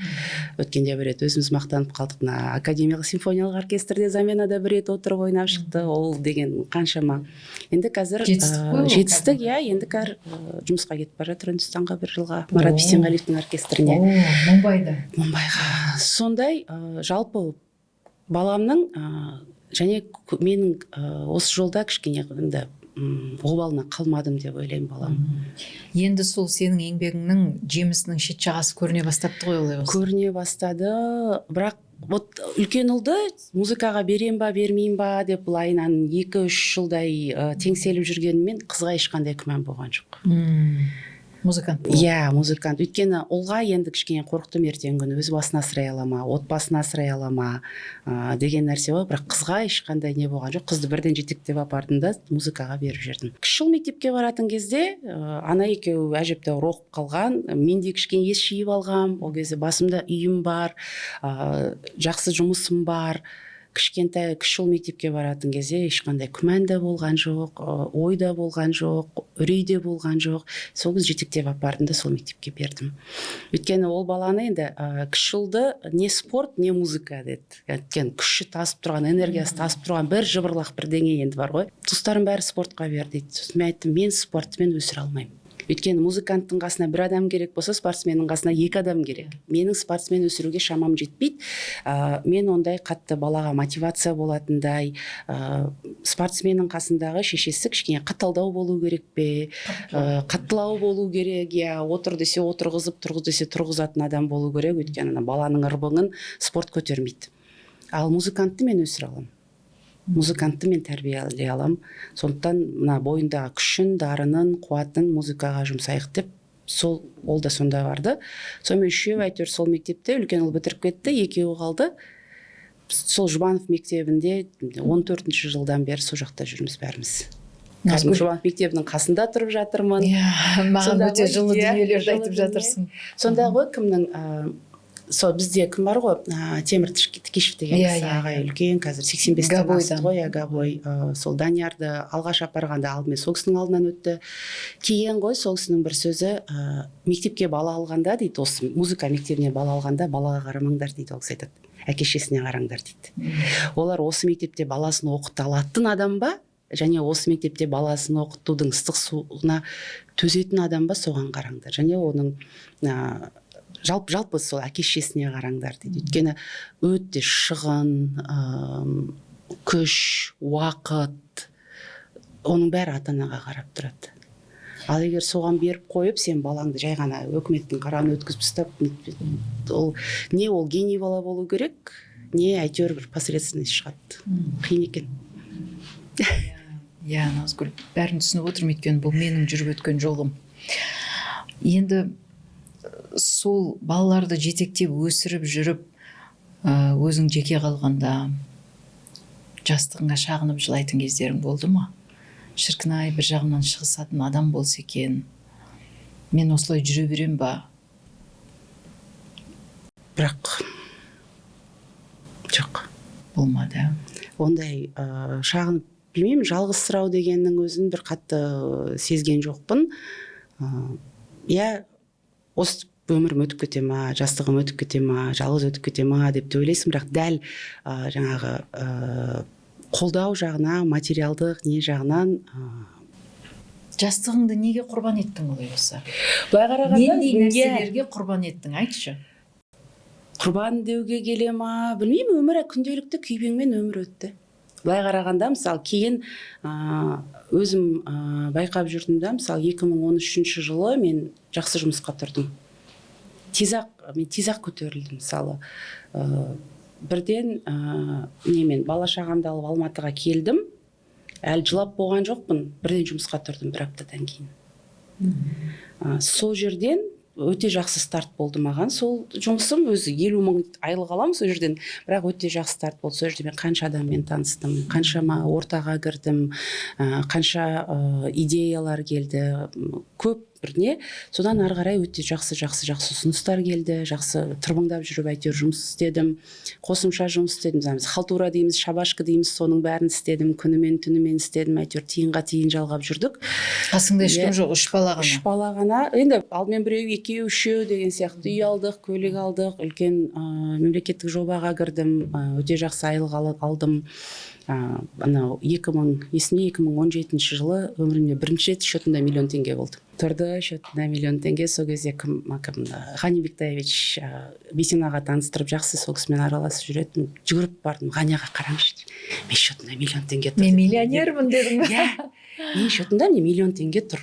Өткенде бір рет өзіміз мақтанып қалдық, мына академиялық симфониялық оркестрде заменада бір рет отырып ойнап шықты. Ол деген қаншама енді қазір Жетістік қой ол жетістік. Кәдімгі. Иә, енді қазір жұмысқа кетіп бара жатыр Үндістанға бір жылға, Марат О. Бейсенғалиевтің оркестріне. О, Мумбайда. Мумбайға. Сондай жалпы баламның және менің осы жолда кішкене енді обалына қалмадым деп ойлаймын балам. Енді сол сенің еңбегіңнің жемісінің шет жағасы көріне бастапты ғой олай болса. Көріне бастады. Бірақ вот үлкен ұлды музыкаға берем ба, бермеймін ба деп былайынан 2-3 жылдай теңселіп жүргенімен, қызға ешқандай күмән болған жоқ. Музыкант болу. Иә, музыкант. Өйткені ұлға енді кішкене қорықтым, ертеңгі күні өз басын асырай ала ма, отбасын асырай ала ма деген нәрсе ғой. Бірақ қызға ешқандай не болған жоқ. Қызды бірден жетектеп апардым да, музыкаға беріп жібердім. Кіші ұл мектепке баратын кезде ана екеуі әжептәуір оқып қалған, мен де кішкене ес жиып алғам. Ол кезде басымда үйім бар, жақсы жұмысым бар. Кішкентай кіші ұл мектепке баратын кезде ешқандай күмән де болған жоқ, ой да болған жоқ, үрей де болған жоқ. Сол кезде жетектеп апардым да, сол мектепке бердім. Өйткені ол баланы енді кіші ұлды не спорт, не музыка деді. Өйткені күші тасып тұрған, энергиясы тасып тұрған бір жыбырлақ бірдеңе енді бар ғой. Туыстарым бәрі спортқа бер дейді. Сосын мен айттым: «Мен спортымен өсіре алмаймын». Өйткені музыканттың қасына бір адам керек болса, спортсменнің қасына екі адам керек. Менің спортсмен өсіруге шамам жетпейді. Мен ондай қатты балаға мотивация болатындай, спортсменнің қасындағы шешесі кішкене қаталдау болу керек пе, қаттылау болу керек, иә, отыр десе отырғызып, тұрғыз десе тұрғызатын адам болу керек. Өйткені ана баланың ырбыңын спорт көтермейді. Ал музыкантты мен өсіре аламын, музыкантты мен тәрбиелей аламын. Сондықтан мына бойындағы күшін, дарынын, қуатын музыкаға жұмсайық деп, сол ол да сонда барды. Сонымен үшеуі әйтеуір сол мектепте, үлкен ұл бітіріп кетті, екеуі қалды. Сол Жұбанов мектебінде 14 жылдан бері сол жақта жүрміз бәріміз. Қазір Жұбанов мектебінің қасында тұрып жатырмын. Иә, маған Сонда өте ғой, жылы иә, дүниелерді жылы айтып дүние. жатырсың. Сонда ғой, кімнің сол бізде кім бар ғой, Темір Тікешев деген кісі, ағай, үлкен, қазір 85-тен Гобойдан. асты ғой, иә, гобой. Сол Даниярды алғаш апарғанда алдымен сол кісінің алдынан өтті. Кейін ғой сол кісінің бір сөзі: «Мектепке бала алғанда, – дейді, – осы музыка мектебіне бала алғанда, балаға қарамаңдар», – дейді. Ол кісі айтады. Әке шешесіне қараңдар дейді. Олар осы мектепте баласын оқыта алатын адам ба, және осы мектепте баласын оқытудың ыстық суығына төзетін адам ба, соған қараңдар. Және оның жалпы сол әке шешесіне қараңдар дейді. Өйткені өте шығын, күш, уақыт, оның бәрі ата анаға қарап тұрады. Ал егер соған беріп қойып, сен балаңды жай ғана өкіметтің қарауына өткізіп тастап, ол не, ол гений бала болу керек, не әйтеуір бір посредственность шығады. Қиын екен. Иә, Назгүл, бәрін түсініп отырмын, өйткені бұл менің жүріп өткен жолым. Енді сол балаларды жетектеп өсіріп жүріп, өзің жеке қалғанда жастығыңа шағынып жылайтын кездерің болды ма? Шіркін ай, бір жағымнан шығысатын адам болса екен, мен осылай жүре берем ба? Бірақ жоқ. Болмады? Ондай шағынып, білмеймін, жалғызсырау дегеннің өзін бір қатты сезген жоқпын. Иә, осы өмірім өтіп кете ма, жастығым өтіп кете ма, жалғыз өтіп кете ма деп те ойлайсың. Бірақ дәл жаңағы қолдау жағына, материалдық не жағынан Жастығыңды неге құрбан еттің олай болса? Былай қарағанда, Нендей нәрселерге құрбан еттің, айтшы. Құрбан деуге келе ма, білмеймін, өмір, күнделікті күйбеңмен өмір өтті. Былай қарағанда, мысалы, кейін өзім байқап жүрдім да. Мысалы, 2013 жылы мен жақсы жұмысқа тұрдым, тез ақ мен тез ақ көтерілдім. Мысалы, бірден немен бала шағамды алып Алматыға келдім, әлі жылап болған жоқпын, бірден жұмысқа тұрдым бір аптадан кейін. Сол жерден өте жақсы старт болды маған. Сол жұмысым өзі 50 000 айлық аламын сол жерден, бірақ өте жақсы старт болды. Сол жерде мен қанша адаммен таныстым, қаншама ортаға кірдім, қанша идеялар келді, көп бір не. Содан ары қарай өте жақсы, жақсы, жақсы ұсыныстар келді. Жақсы тырбыңдап жүріп әйтеуір жұмыс істедім, қосымша жұмыс істедім. Мысалы, біз халтура дейміз, шабашка дейміз, соның бәрін істедім, күнімен түнімен істедім, әйтеуір тиынға тиын жалғап жүрдік. Қасыңда ешкім Иә. жоқ, үш бала Үш ғана. бала ғана. Енді алдымен біреу, екеу, үшеу деген сияқты. Үй алдық, көлік алдық, үлкен мемлекеттік жобаға кірдім, өте жақсы айлық алдым. Анау 2000, есімде, 2017 жылы өмірімде бірінші рет счетымда миллион теңге болды, тұрды счетымда миллион теңге. Сол кезде кім, Ғани Бектаевич, Бейсен аға таныстырып, жақсы сол кісімен араласып жүретінмін. Жүгіріп бардым: «Ғани аға, қараңызшы, менің счетымда миллион теңге тұр», «Мен дедім. миллионермін», – дедің бе? Иә, менің счетымда, міне, миллион теңге тұр.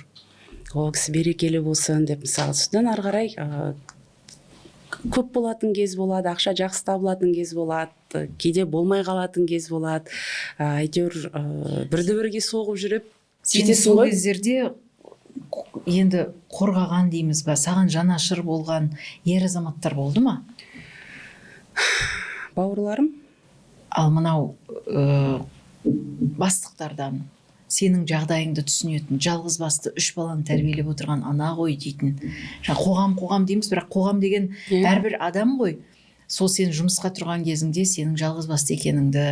Ол кісі «Берекелі болсын» деп. Мысалы, содан ары қарай көп болатын кез болады, ақша жақсы табылатын кез болады, кейде болмай қалатын кез болады. Әйтеуір бірді бірге соғып жүріп Сені жетесің сол ғой. кездерде енді қорғаған дейміз ба, саған жанашыр болған ер азаматтар болды ма? Бауырларым. Ал мынау бастықтардан сенің жағдайыңды түсінетін, жалғыз басты үш баланы тәрбиелеп отырған ана ғой дейтін, жаңа қоғам, қоғам дейміз, бірақ қоғам деген әрбір адам ғой. Сол сен жұмысқа тұрған кезіңде сенің жалғыз басты екеніңді,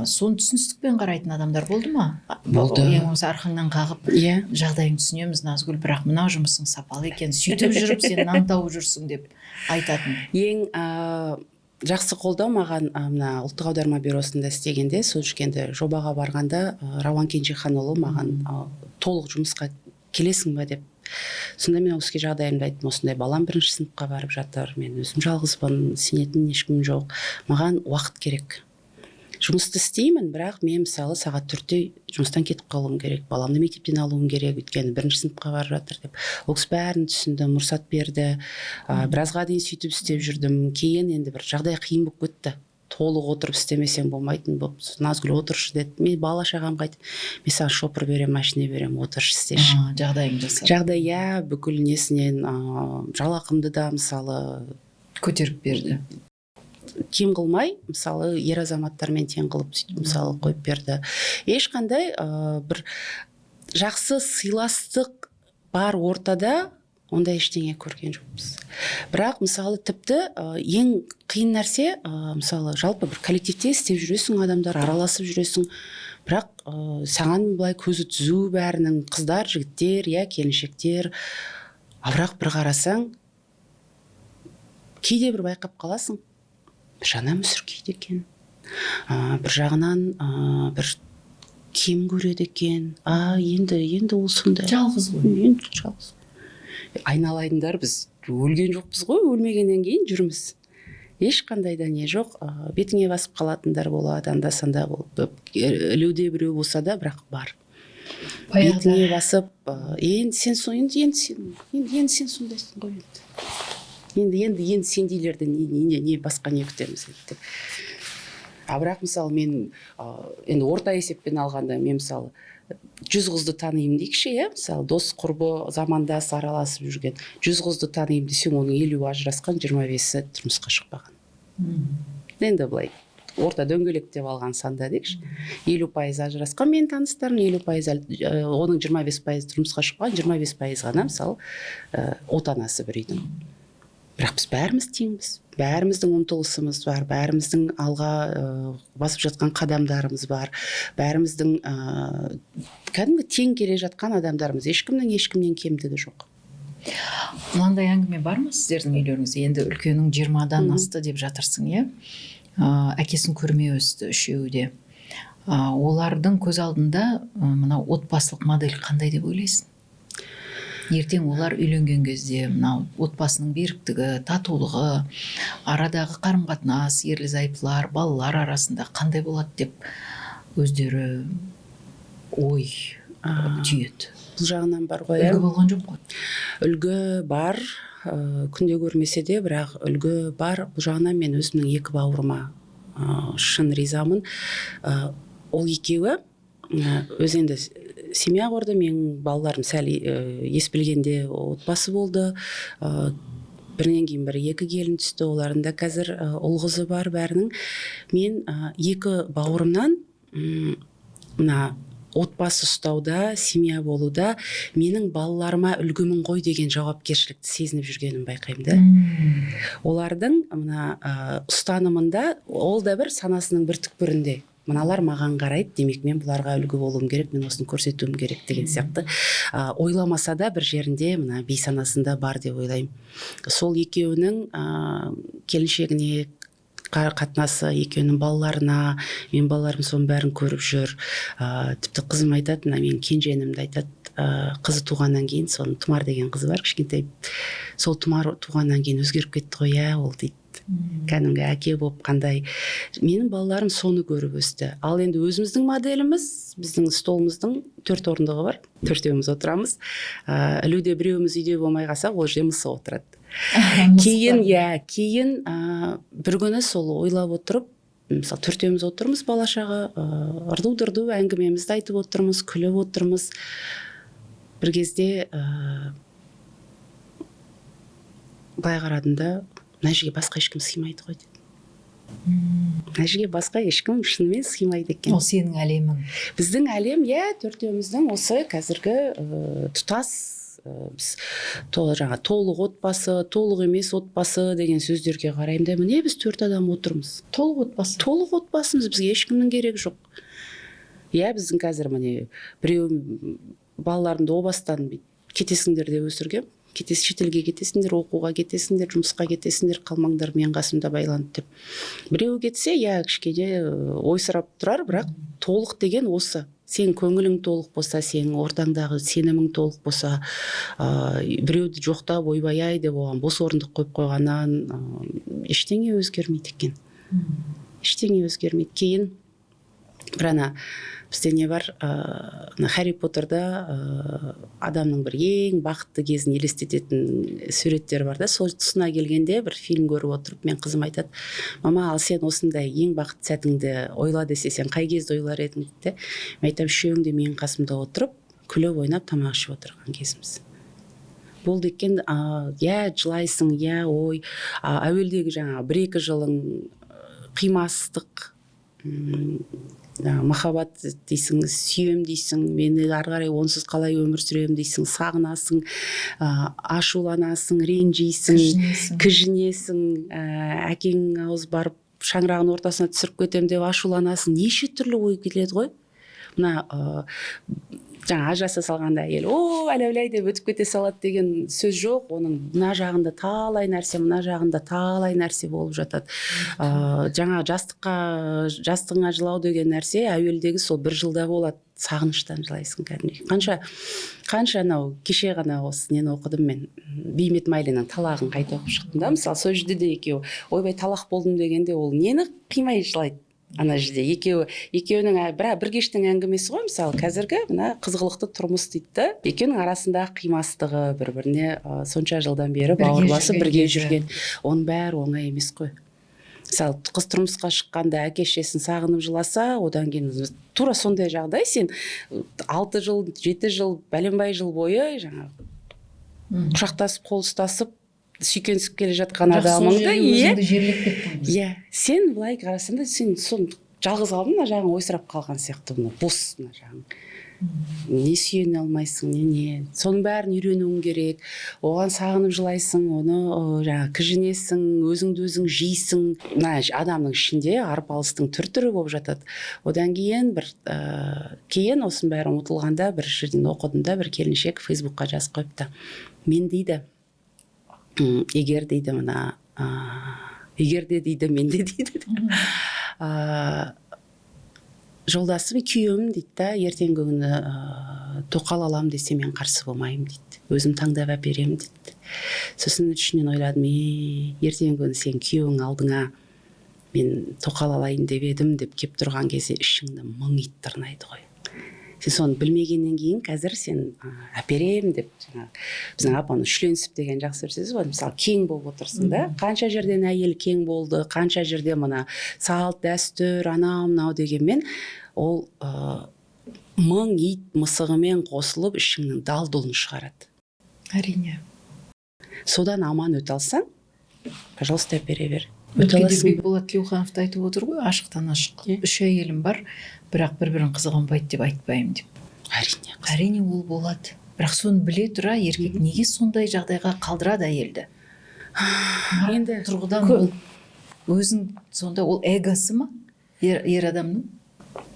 соны түсіністікпен қарайтын адамдар болды ма? Болды. Ең болмаса арқаңнан қағып, Иә. «Жағдайыңды түсінеміз, Назгүл, бірақ мына жұмысың сапалы екен, сөйтіп жүріп сен нан тауып жүрсің», – деп айтатын? Ең жақсы қолдау маған мына Ұлттық аударма бюросында істегенде, сол жерге жобаға барғанда, Рауан Кенжеханұлы маған толық жұмысқа келесің ба деп. Сонда мен ол кісіге жағдайымды айттым: осындай, балам бірінші сыныпқа барып жатыр, мен өзім жалғызбын, сенетін ешкім жоқ, маған уақыт керек, жұмысты істеймін, бірақ мен, мысалы, сағат 4-те жұмыстан кетіп қалуым керек, баламды мектептен алуым керек, өйткені бірінші сыныпқа барып жатыр деп. Ол кісі бәрін түсінді, мұрсат берді. Біразға дейін сөйтіп істеп жүрдім. Кейін енді бір жағдай қиын болып кетті, толық отырып істемесең болмайтын болып. «Назгүл, отыршы», – деді. Мен бала шағам қайтып, «Мен саған шопыр беремін, машина беремін, отыршы, істеші». Жағдайың жасады. Жағдай, иә, бүкіл несінен, жалақымды да, мысалы, көтеріп берді. Кем қылмай, мысалы, ер азаматтармен тең қылып, сөйтіп, мысалы, қойып берді. Ешқандай бір жақсы сыйластық бар ортада, ондай ештеңе көрген жоқпыз. Бірақ, мысалы, тіпті ең қиын нәрсе, мысалы, жалпы бір коллективте істеп жүресің, адамдар араласып жүресің, бірақ саған былай көзі түзу бәрінің, қыздар, жігіттер, иә, келіншектер. А бірақ бір қарасаң, кейде бір байқап қаласың. Бір жағынан мүсіркейді екен, бір жағынан бір кем көреді екен. Енді ол сондай. Жалғыз ғой. Енді жалғыз. Айналайындар, біз өлген жоқпыз ғой, өлмегеннен кейін жүрміз. Ешқандай да не жоқ. Бетіңе басып қалатындар болады, анда-санда болып, ілуде біреу болса да, бірақ бар. Бетіңе басып, енді сен енді сен енді сен сондайсың ғой енді. Енді сендейлерден не басқа не күтеміз деп. А бірақ мысалы мен енді орта есеппен алғанда мен мысалы 100 қызды танимын дейікші, иә, мысалы дос құрбы замандас араласып жүрген 100 қызды танимын десең, оның 50-і ажырасқан, 25-і тұрмысқа шықпаған. Енді былай орта дөңгелектеп алған санда дейікші, 50% ажырасқан менің таныстарым, 50%, оның 25% тұрмысқа шықпаған, 25% ғана мысалы отанасы бір үйдің. Бірақ біз бәріміз теңбіз, бәріміздің ұмтылысымыз бар, бәріміздің алға басып жатқан қадамдарымыз бар, бәріміздің кәдімгі тең келе жатқан адамдарымыз, ешкімнің ешкімнен кемдігі жоқ. Мынандай әңгіме бар ма сіздердің үйлеріңізде? Енді үлкенің 20-дан асты деп жатырсың, иә? Әкесін көрмей өсті үшеуі де. Олардың көз алдында мынау отбасылық модель қандай деп ойлайсың? Ертең олар үйленген кезде мынау отбасының беріктігі, татулығы, арадағы қарым-қатынас, ерлі-зайыптылар, балалар арасында қандай болады деп өздері ой түйеді? Бұл жағынан бар ғой, Үлгі болған жоқ қой. Үлгі бар, күнде көрмесе де, бірақ үлгі бар. Бұл жағынан мен өзімнің екі бауырыма шын ризамын. Ол екеуі өзі енді семья құрды, менің балаларым сәл ес білгенде отбасы болды. Бірінен кейін бірі екі келін түсті, олардың да қазір ұл қызы бар бәрінің. Мен екі бауырымнан мына отбасы ұстауда, семья болуда менің балаларыма үлгімін ғой деген жауапкершілікті сезініп жүргенін байқаймын да. Олардың мына ұстанымында, ол да бір санасының бір түкпірінде. Мыналар маған қарайды, демек мен бұларға үлгі болуым керек, мен осыны көрсетуім керек деген сияқты. Ойламаса да бір жерінде мына бейсанасында бар деп ойлаймын. Сол екеуінің келіншегіне қатынасы, екеуінің балаларына, мен балаларым соның бәрін көріп жүр. Тіпті қызым айтады, мына менің кенже інімді айтады, қызы туғаннан кейін, соның Тұмар деген қызы бар кішкентай, сол Тұмар туғаннан кейін өзгеріп кетті ғой, иә, ол дейді. Кәдімгі әке болып қандай. Менің балаларым соны көріп өсті. Ал енді өзіміздің моделіміз, біздің столымыздың 4 орындығы бар, төртеуміз отырамыз. Ілуде біреуіміз үйде болмай қалсақ, ол жерде мысық отырады. Кейін, иә, бір күні сол ойлап отырып, мысалы төртеуміз отырмыз, бала шаға, ырду-дырду әңгімемізді айтып отырмыз, күліп отырмыз. Бір кезде былай қарадым да, мына жерге басқа ешкім сыймайды ғой дедім. Мына жерге басқа ешкім шынымен сыймайды екен. Ол сенің әлемің. Біздің әлем, иә, төртеуміздің осы қазіргі тұтас, біз жаңа толық отбасы, толық емес отбасы деген сөздерге қараймын да, міне біз 4 адам отырмыз. Толық отбасы. Толық отбасымыз, бізге ешкімнің керегі жоқ. Иә, біздің қазір міне біреу балаларымды о бастан кетесіңдер деп өсіргем. Шетелге кетесіңдер, оқуға кетесіңдер, жұмысқа кетесіңдер, қалмаңдар мен қасымда байланып деп. Біреу кетсе, иә, кішкене ойсырап тұрар, бірақ толық деген осы. Сен көңілің толық болса, сенің ортаңдағы сенімің толық болса, біреуді жоқтап ойбай-ай деп оған бос орындық қойып қойғаннан, ештеңе өзгермейді екен. Ештеңе өзгермейді. Кейін бір ана бізде не бар, ана Харри Поттерда, адамның бір ең бақытты кезін елестететін суреттер бар да, сол тұсына келгенде бір фильм көріп отырып, мен қызым айтады, мама, ал сен осындай ең бақытты сәтіңді ойла десе, сен қай кезді ойлар едің дейді де. Мен айтамын, үшеуің де менің қасымда отырып, күліп ойнап тамақ ішіп отырған кезіміз болды екен. Иә, жылайсың, иә, ой, әуелдегі жаңағы бір-екі жылың қимастық, махаббат дейсің, сүйем дейсің, мені ары қарай онсыз қалай өмір сүремін дейсің, сағынасың, ашуланасың, ренжисің, кіжінесің, әкең ауыз барып шаңырағының ортасына түсіріп кетемін деп ашуланасың, неше түрлі ой келеді ғой. Мына, Жаңа ажыраса салғанда әйел о әләуләй деп өтіп кете салады деген сөз жоқ. Оның мына жағында талай нәрсе, мына жағында талай нәрсе болып жатады. Жаңа жастығыңа жылау деген нәрсе әуелдегі сол бір жылда болады. Сағыныштан жылайсың кәдімгідей. Қанша қанша анау кеше ғана осы нені оқыдым мен, Бейімбет Майлиннің «Талағын» қайта оқып шықтым да. Мысалы, сол жерде де екеуі «ойбай, талақ болдым» дегенде, ол нені қимай жылайды ана жерде екеуі. Екеуінің бір кештің әңгімесі ғой. Мысалы, қазіргі мына қызғылықты тұрмыс дейді да, екеуінің арасындағы қимастығы, бір біріне сонша жылдан бері бірге бауыр басып жүрген бірге кезі. жүрген, оның бәрі оңай емес қой. Мысалы, қыз тұрмысқа шыққанда әке шешесін сағынып жыласа, одан кейін тура сондай жағдай: сен 6 жыл, 7 жыл, бәленбай жыл бойы жаңағы құшақтасып, қол ұстасып, сүйкенісіп келе жатқан Бірақ сол адамыңды жерде өзіңді жерлеп кеттің ғой. Иә, сен былай қарасаң да, сен сол жалғыз қалдың, мына жағың ойсырап қалған сияқты, мына бос мына жағың, не сүйене алмайсың, не не соның бәрін үйренуің керек. Оған сағынып жылайсың, оны жаңағы кіжінесің, өзіңді өзің жейсің. Мына адамның ішінде арпалыстың түр түрі болып жатады. Одан кейін бір кейін осының бәрі ұмытылғанда, бір жерден оқыдым да, бір келіншек Фейсбукқа жазып қойыпты: «Мен, – дейді, – егер, – дейді, – мына егер де, – дейді, – менде, – дейді, – жолдасым, күйеуім, – дейді да, – ертеңгі күні тоқал алам десе, мен қарсы болмаймын, – дейді, – өзім таңдап әперемін», – дейді. Сосын ішімнен ойладым: е, ертеңгі күні сен күйеуің алдыңа «мен тоқал алайын деп едім» деп кеп тұрған кезде, ішіңді мың ит тырнайды ғой. Сен соны білмегеннен кейін қазір сен әперемін деп, жаңағы біздің апамыз «шүленісіп» деген жақсы бір сөз ғой. Мысалы, кең болып отырсың да, қанша жерден әйел кең болды, қанша жерде мына салт дәстүр, анау мынау дегенмен, ол мың ит мысығымен қосылып, ішіңнің дал дұлын шығарады. Әрине. Содан аман өте алсаң, пожалуйста, әпере бер, өте Өткенде аласың. Бекболат Тілеуханов та айтып отыр ғой ашықтан ашық Иә. «Үш әйелім бар, бірақ бір бірін қызғанбайды деп айтпаймын» деп. Әрине. Әрине, ол болады, бірақ соны біле тұра еркек неге сондай жағдайға қалдырады әйелді? Енді Тұрғыдан ол өзін сонда, ол эгосы ма ер адамның?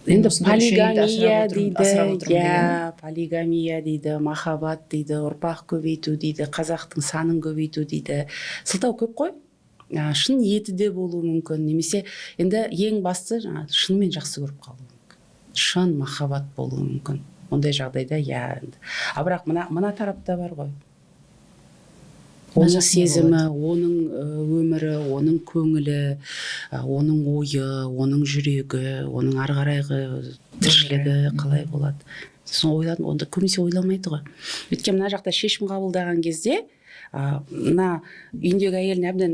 Мен Енді осындай үш әйелді полигамия асырап отырмын, асырап дейді. отырмын Иә, деген. полигамия дейді, махаббат дейді, ұрпақ көбейту дейді, қазақтың санын көбейту дейді. Сылтау көп қой. Шын ниеті де болуы мүмкін, немесе енді ең басты жаңағы шынымен жақсы көріп қалуы мүмкін, шын махаббат болуы мүмкін ондай жағдайда, иә. Енді а бірақ мына тарапта бар ғой, Мына оның жақ не? сезімі, оның өмірі, оның көңілі, оның ойы, оның жүрегі, оның ары қарайғы тіршілігі қалай болады? Сосын ойладым, онда көбінесе ойламайды ғой, өйткені мына жақта шешім қабылдаған кезде мына үйіндегі әйеліне әбден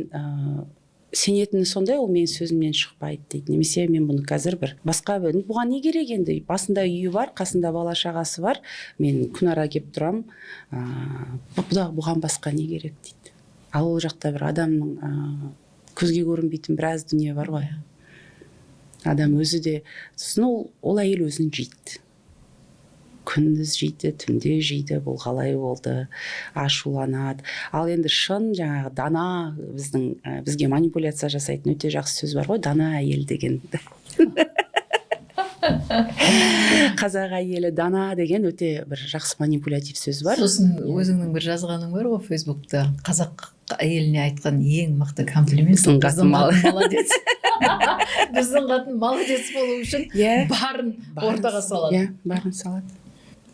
сенетіні сондай: «Ол менің сөзімнен шықпайды», – дейді, немесе «мен бұны қазір бір басқа бір, бұған не керек енді, басында үйі бар, қасында бала шағасы бар, мен күнара келіп тұрамын, бұған басқа не керек?» – дейді. Ал ол жақта бір адамның көзге көрінбейтін біраз дүние бар ғой. Адам өзі де сосын ол әйел өзін жейді, күндіз жейді, түнде жейді, бұл қалай болды, ашуланады. Ал енді шын жаңағы дана, біздің бізге манипуляция жасайтын өте жақсы сөз бар ғой, «дана әйел» деген. «Қазақ әйелі дана» деген өте бір жақсы манипулятив сөз бар. Сосын өзіңнің бір жазғаның бар ғой Фейсбукта, қазақ әйеліне айтқан ең мықты комплимент: Біздің «Біздің қатын қатын молодец». Біздің қатын молодец болу үшін барын ортаға салады. Иә, барын салады,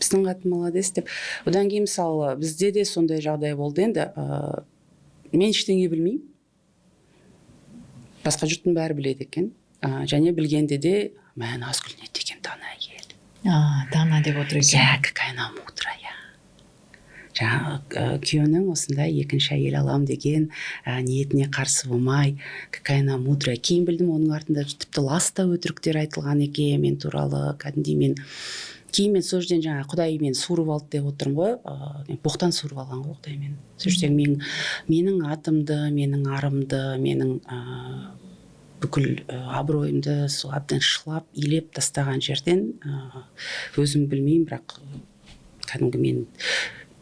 «біздің қатын молодец» деп. Одан кейін, мысалы, бізде де сондай жағдай болды енді. Мен ештеңе білмеймін, басқа жұрттың бәрі біледі екен. Және білгенде де: «Мә, Назгүл не деген дана әйел!» А, дана деп отыр екен. Иә, «какая она мудрая». Жаңағы күйеуінің осындай екінші әйел алам деген ниетіне қарсы болмай, «какая она мудрая». Кейін білдім, оның артында тіпті лас та өтіріктер айтылған екен мен туралы кәдімгідей. Мен кейін, мен сол жерден жаңағы құдай мені суырып алды деп отырмын ғой, боқтан суырып алған ғой құдай мені. Сол жерден менің атымды, менің арымды, менің бүкіл абыройымды сол әбден шылап, илеп тастаған жерден, өзім білмеймін, бірақ кәдімгі мен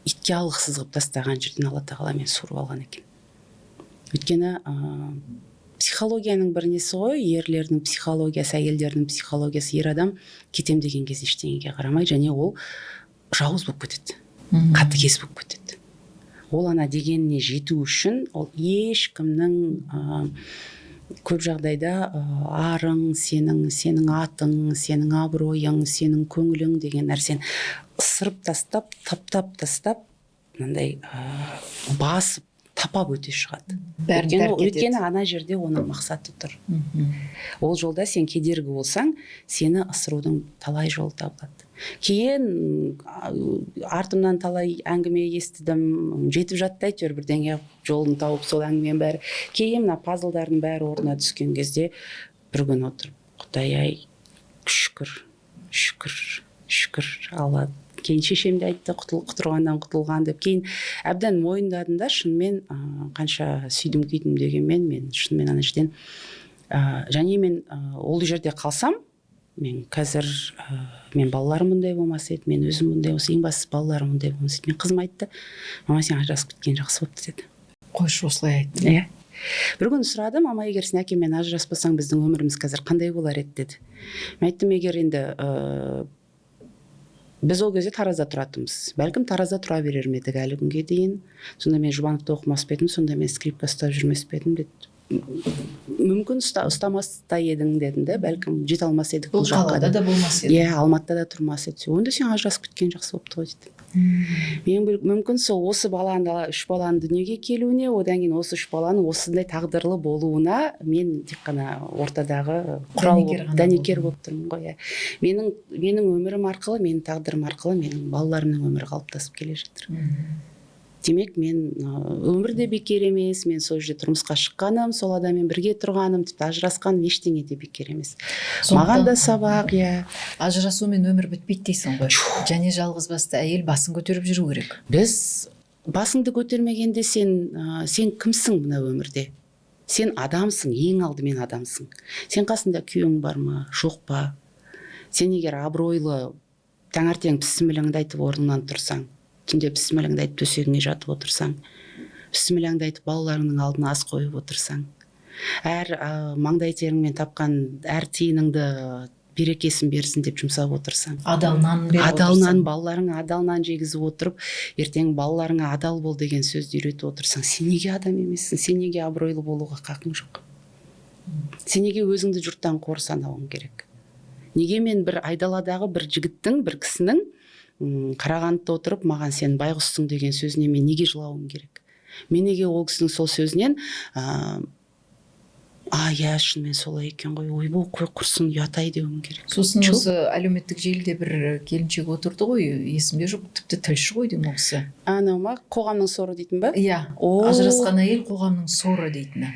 итке алғысыз қылып тастаған жерден Алла тағала мені суырып алған екен. Өйткені психологияның бір несі ғой, ерлердің психологиясы, әйелдердің психологиясы. Ер адам кетем деген кезде ештеңеге қарамай және ол Жауыз болып кетеді, қатыгез болып кетеді. Ол ана дегеніне жету үшін ол ешкімнің көп жағдайда арың, сенің атың, сенің абыройың, сенің көңілің деген нәрсені ысырып тастап, таптап тастап, мынандай басып, тапап өте шығады. Бәрін Өйткені, тәрк етеді. өйткені ана жерде оның мақсаты тұр. Ол жолда сен кедергі болсаң, сені ысырудың талай жолы табылады. Кейін артымнан талай әңгіме естідім, жетіп жатты әйтеуір, бірдеңе жолын тауып, сол әңгіменің бәрі. Кейін мына пазлдардың бәрі орнына түскен кезде бір күні отырып: «Құдай ай, шүкір, шүкір, шүкір, Алла». Кейін шешем де айтты: «Құтырғаннан құтылған», – деп. Кейін әбден мойындадым да, шынымен қанша сүйдім күйдім дегенмен, мен шынымен ана жерден және мен ол жерде қалсам, мен қазір мен балаларым мұндай болмас еді, мен өзім мұндай болса, ең бастысы балаларым мұндай болмас еді. Мен қызым айтты: «Мама, сен ажырасып кеткен жақсы болыпты», – деді. Қойшы, осылай айтты? Иә. Бір күні сұрады: «Мама, егер сен әкеммен ажыраспасаң, біздің өміріміз қазір қандай болар еді?» – деді. Мен айттым: «Егер енді біз ол кезде Таразда тұратынбыз, бәлкім, Таразда тұра берер ме едік әлі күнге дейін. Сонда мен Жұбановта оқымас па едім? Сонда мен скрипка ұстап жүрмес пе едім?» – деді. «Мүмкін, ұстамас та едің», – дедім да, «бәлкім, жете алмас едік Бұл бұл жаққа қалада да». Да болмас еді. Иә, Алматыда да тұрмас еді. «Онда сен ажырасып кеткен жақсы болыпты ғой», – дейді. Мен мүмкін сол осы баланы, үш баланың дүниеге келуіне, одан кейін осы үш баланың осындай тағдырлы болуына мен тек қана ортадағы құрал Дәнекер болып, ғана дәнекер болдың. болып тұрмын ғой, иә. Менің өмірім арқылы, менің тағдырым арқылы менің балаларымның өмірі қалыптасып келе жатыр. Демек, мен өмір де бекер емес, мен сол жерде тұрмысқа шыққаным, сол адаммен бірге тұрғаным, тіпті ажырасқаным, ештеңе де бекер емес. Маған да сабақ, иә. Ажырасумен өмір бітпейді дейсің ғой. Және жалғыз басты әйел басын көтеріп жүру керек. Біз басыңды көтермегенде сен кімсің мына өмірде? Сен адамсың, ең алдымен адамсың. Сен қасында күйеуің бар ма, жоқ па? Сен егер абыройлы таңертең бісмілләңді айтып орныңнан тұрсаң, түнде бісмілләңді айтып төсегіңе жатып отырсаң, бісмілләңді айтып балаларыңның алдына ас қойып отырсаң, әр маңдай теріңмен тапқан әр тиыныңды берекесін берсін деп жұмсап отырсаң, Адал нан беріп адал нан отырсаң. Балаларыңа адал нан жегізіп отырып, ертең балаларыңа адал бол деген сөзді үйретіп отырсаң, сен неге адам емессің? Сен неге абыройлы болуға хақың жоқ? Сен неге өзіңді жұрттан қор санауың керек? Неге мен бір айдаладағы бір жігіттің, бір кісінің Қарағандыда отырып маған «сен байғұссың» деген сөзіне мен неге жылауым керек? Мен неге ол кісінің сол сөзінен «а, иә, шынымен солай екен ғой, ойбу, қой құрсын, ұят ай» деуім керек? Сосын Жоқ. осы әлеуметтік желіде бір келіншек отырды ғой, есімде жоқ, тіпті тілші ғой деймін ол кісі. Анау ма, қоғамның соры дейтін ба? Иә. О. Ажырасқан әйел қоғамның соры дейтіні.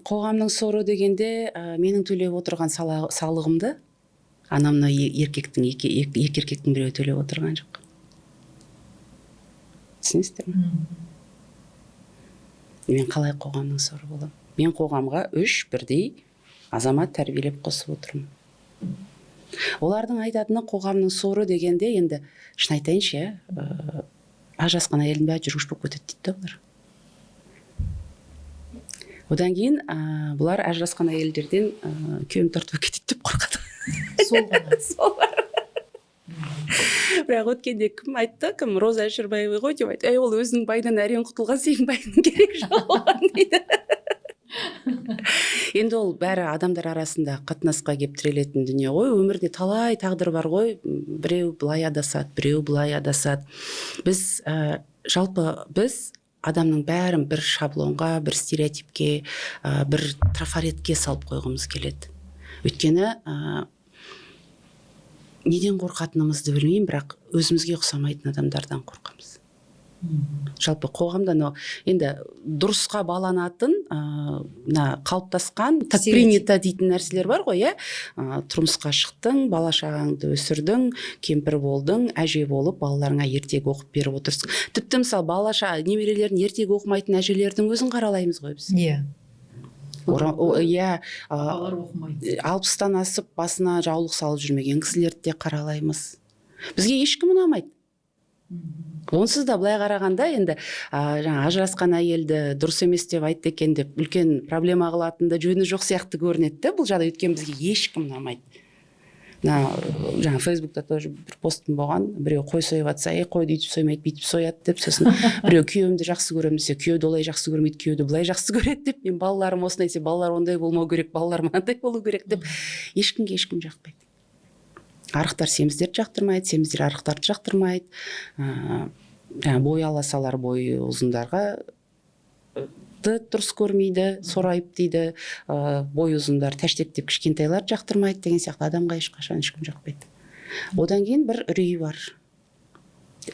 Қоғамның соры дегенде менің төлеп отырған салығымды ана мына еркектің екі еркектің біреуі төлеп отырған жоқ, түсінесіздер ме? Мен қалай қоғамның соры боламын? Мен қоғамға үш бірдей азамат тәрбиелеп қосып отырмын. Олардың айтатыны қоғамның соры дегенде, енді шын айтайыншы, иә, ажырасқан әйелдің бәрі жүргіш болып кетеді дейді да олар. Одан кейін бұлар ажырасқан әйелдерден күйеуім тартып кетеді деп қорқады. Сол ғана. Солар. Бірақ өткенде кім айтты, кім, Роза Әшірбаева ғой деп айтты: «Ей, ол өзінің байынан әрең құтылған, сенің байыңның керегі жоқ оған», – дейді. Енді ол бәрі адамдар арасында қатынасқа келіп тірелетін дүние ғой. Өмірде талай тағдыр бар ғой, біреу былай адасады, біреу былай адасады. Біз жалпы біз адамның бәрін бір шаблонға, бір стереотипке, бір трафаретке салып қойғымыз келеді. Өйткені неден қорқатынымызды білмеймін, бірақ өзімізге ұқсамайтын адамдардан қорқамыз. Жалпы қоғамда анау енді дұрысқа баланатын мына қалыптасқан, так Стереотип. принято дейтін нәрселер бар ғой, иә. Тұрмысқа шықтың, бала шағаңды өсірдің, кемпір болдың, әже болып балаларыңа ертегі оқып беріп отырсың. Тіпті мысалы бала немерелерін ертегі оқымайтын әжелердің өзін қаралаймыз ғой біз. Иә, Балалар оқымайды. 60-тан асып, басына жаулық салып жүрмеген кісілерді де қаралаймыз. Бізге ешкім ұнамайды. Онсыз да былай қарағанда енді жаңа ажырасқан әйелді дұрыс емес деп айтты екен деп үлкен проблема қылатын да жөні жоқ сияқты көрінеді да бұл жағдай, өйткені бізге ешкім ұнамайды. Мына жаңа Фейсбукта тоже бір постым болған: біреу қой сойып жатса, «Ей, қойды өйтіп соймайды, бүйтіп сояды», – деп. Сосын біреу «Күйеуімді жақсы көремін» десе, «Күйеуді олай жақсы көрмейді, күйеуді былай жақсы көреді», – деп. «Мен балаларым осындай» десе, «Балалар ондай болмау керек, балалар мынандай болу керек», – деп. Ешкімге ешкім жақпайды. Арықтар семіздерді жақтырмайды, семіздер арықтарды жақтырмайды. Жаңағы бойы аласалар бойы ұзындарға дұрыс көрмейді, сорайып дейді. Бойы ұзындар тәштектеп кішкентайларды жақтырмайды деген сияқты. Адамға ешқашан ешкім жақпайды. Одан кейін бір үрей бар,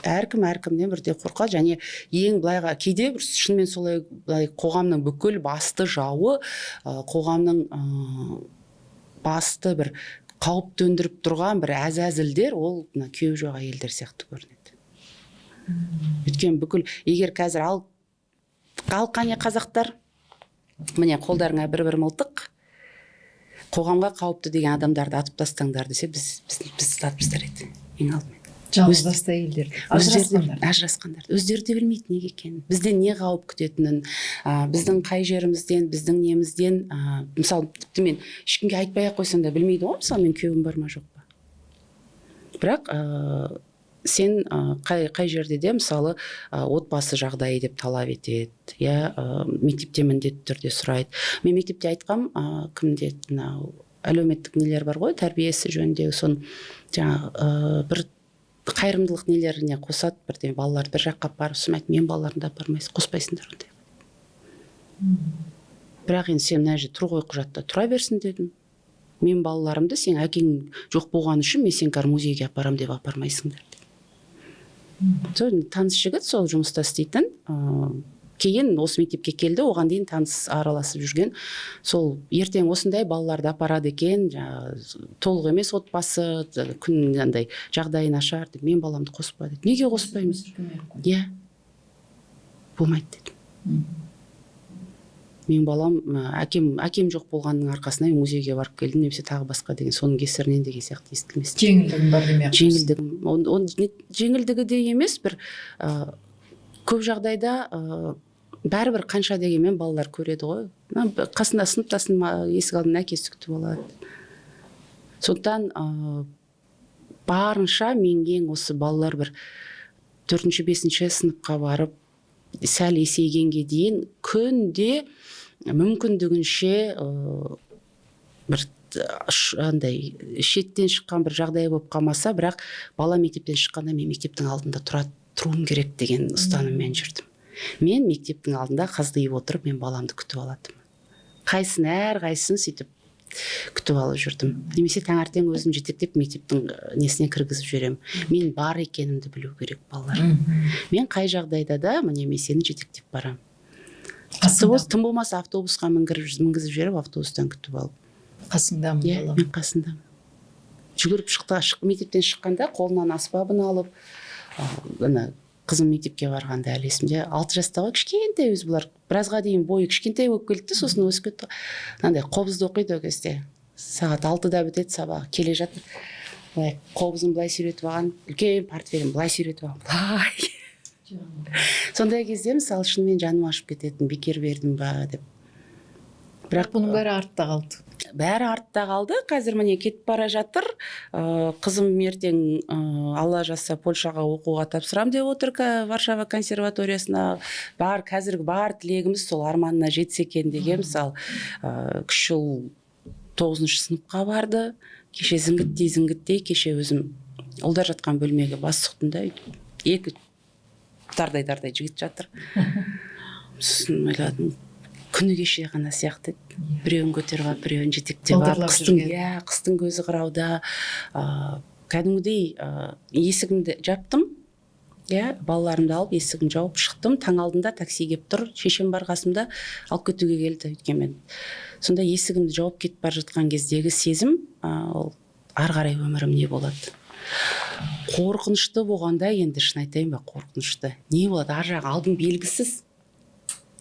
әркім әркімнен бірде қорқады. Және ең былайға кейде бір шынымен солай, былай қоғамның бүкіл басты жауы, қоғамның басты бір қауіп төндіріп тұрған бір әзәзілдер ол мына күйеуі жоқ әйелдер сияқты көрінеді. Өйткені бүкіл, егер қазір ал қане, қазақтар, міне, қолдарыңа бір бір мылтық, қоғамға қауіпті деген адамдарды атып тастаңдар десе, біз атып тастар еді ең алдымен. Жалғыз басты әйелдер. Өздері де Ажырасқандар. Ажырасқандар өздері де білмейді неге екенін, бізден не қауіп күтетінін, біздің қай жерімізден, біздің немізден. Мысалы, тіпті мен ешкімге айтпай ақ қойсаң да білмейді ғой, мысалы, мен күйеуім бар ма, жоқ па. Бірақ сен қай жерде де, мысалы, отбасы жағдайы деп талап етеді, иә, мектепте міндетті түрде сұрайды. Мен мектепте айтқам, кімде, мынау әлеуметтік нелер бар ғой, тәрбиесі жөніндегі, соны жаңағы бір қайырымдылық нелеріне қосады бірдеңе, балаларды бір жаққа апарып. Сосын айттым: «Менің балаларымды апармайсыз, қоспайсыңдар ондай. Бірақ енді сен мына жерде тұр ғой, құжатта тұра берсін», – дедім. «Мен балаларымды сен әкең жоқ болғаны үшін мен сені қазір музейге апарамын деп апармайсыңдар», – дедім. Сол таныс жігіт, сол жұмыста істейтін, кейін осы мектепке келді, оған дейін таныс, араласып жүрген. Сол ертең осындай балаларды апарады екен, жаңағы толық емес отбасы, күн андай, жағдайы нашар деп, «Мен баламды қоспа», – деді. «Неге қоспаймыз?» «Иә, болмайды», – дедім. «Менің балам әкем жоқ болғанның арқасында мен музейге барып келдім» немесе тағы басқа деген, соның кесірінен деген сияқты естілмесін. Жеңілдігім бар демей ақ қойсын. Жеңілдігім, жеңілдігі де емес, бір көп жағдайда бәрібір қанша дегенмен балалар көреді ғой. Мына қасында сыныптасын, есік алдында әкесі күтіп алады. Сондықтан барынша мен ең осы балалар бір төртінші, бесінші сыныпқа барып, сәл есейгенге дейін күнде мүмкіндігінше бір андай шеттен шыққан бір жағдай болып қалмаса, бірақ бала мектептен шыққанда мен мектептің алдында тұруым керек деген ұстаныммен жүрдім. Мен мектептің алдында қаздиып отырып, мен баламды күтіп алатынмын, қайсысын, әрқайсысын сөйтіп күтіп алып жүрдім. Немесе таңертең өзім жетектеп мектептің несіне кіргізіп жіберемін. Мен бар екенімді білу керек балалар. Мен қай жағдайда да, міне, мен сені жетектеп барамын. Қасыңда. Тым болмаса автобусқа мінгізіп жіберіп, автобустан күтіп алып. Қасыңдамын, Иә. балам. Мен қасындамын. Жүгіріп шықты, мектептен шыққанда қолынан аспабын алып, ана қызым мектепке барғанда, әлі есімде, 6 жаста ғой, кішкентай өзі. Бұлар біразға дейін бойы кішкентай болып келді де, сосын өсіп кетті ғой. Мынандай қобызды оқиды ол кезде, сағат 6-да бітеді сабағы. Келе жатыр, былай қобызын былай сүйретіп алған, үлкен портфелін былай сүйретіп алған, былай. Сондай кезде, мысалы, шынымен жаным ашып кететін, бекер бердім ба деп. Бірақ Бұның бәрі артта қалды. Бәрі артта қалды. Қазір, міне, кетіп бара жатыр. Қызым ертең, Алла жазса, Польшаға оқуға тапсырам деп отыр, Варшава консерваториясына. Бар қазіргі бар тілегіміз сол арманына жетсе екен деген. Мысалы, кіші ұл тоғызыншы сыныпқа барды. Кеше зіңгіттей зіңгіттей, кеше өзім ұлдар жатқан бөлмеге бас сұқтым да, өйтіп екі дардай дардай жігіт жатыр. Сосын ойладым, күні кеше ғана сияқты еді, біреуін көтеріп алып, біреуін жетектеп алып, Қолдарлап қыстың жүрген. Иә, қыстың көзі қырауда кәдімгідей есігімді жаптым, иә, балаларымды алып, есігін жауып шықтым. Таң алдында такси келіп тұр, шешем бар қасымда, алып кетуге келді. Өйткені мен сонда есігімді жауып кетіп бара жатқан кездегі сезім, ол ары қарай өмірім не болады, қорқынышты болғанда, енді шын айтайын ба, қорқынышты. Не болады ар жағы, алдың белгісіз.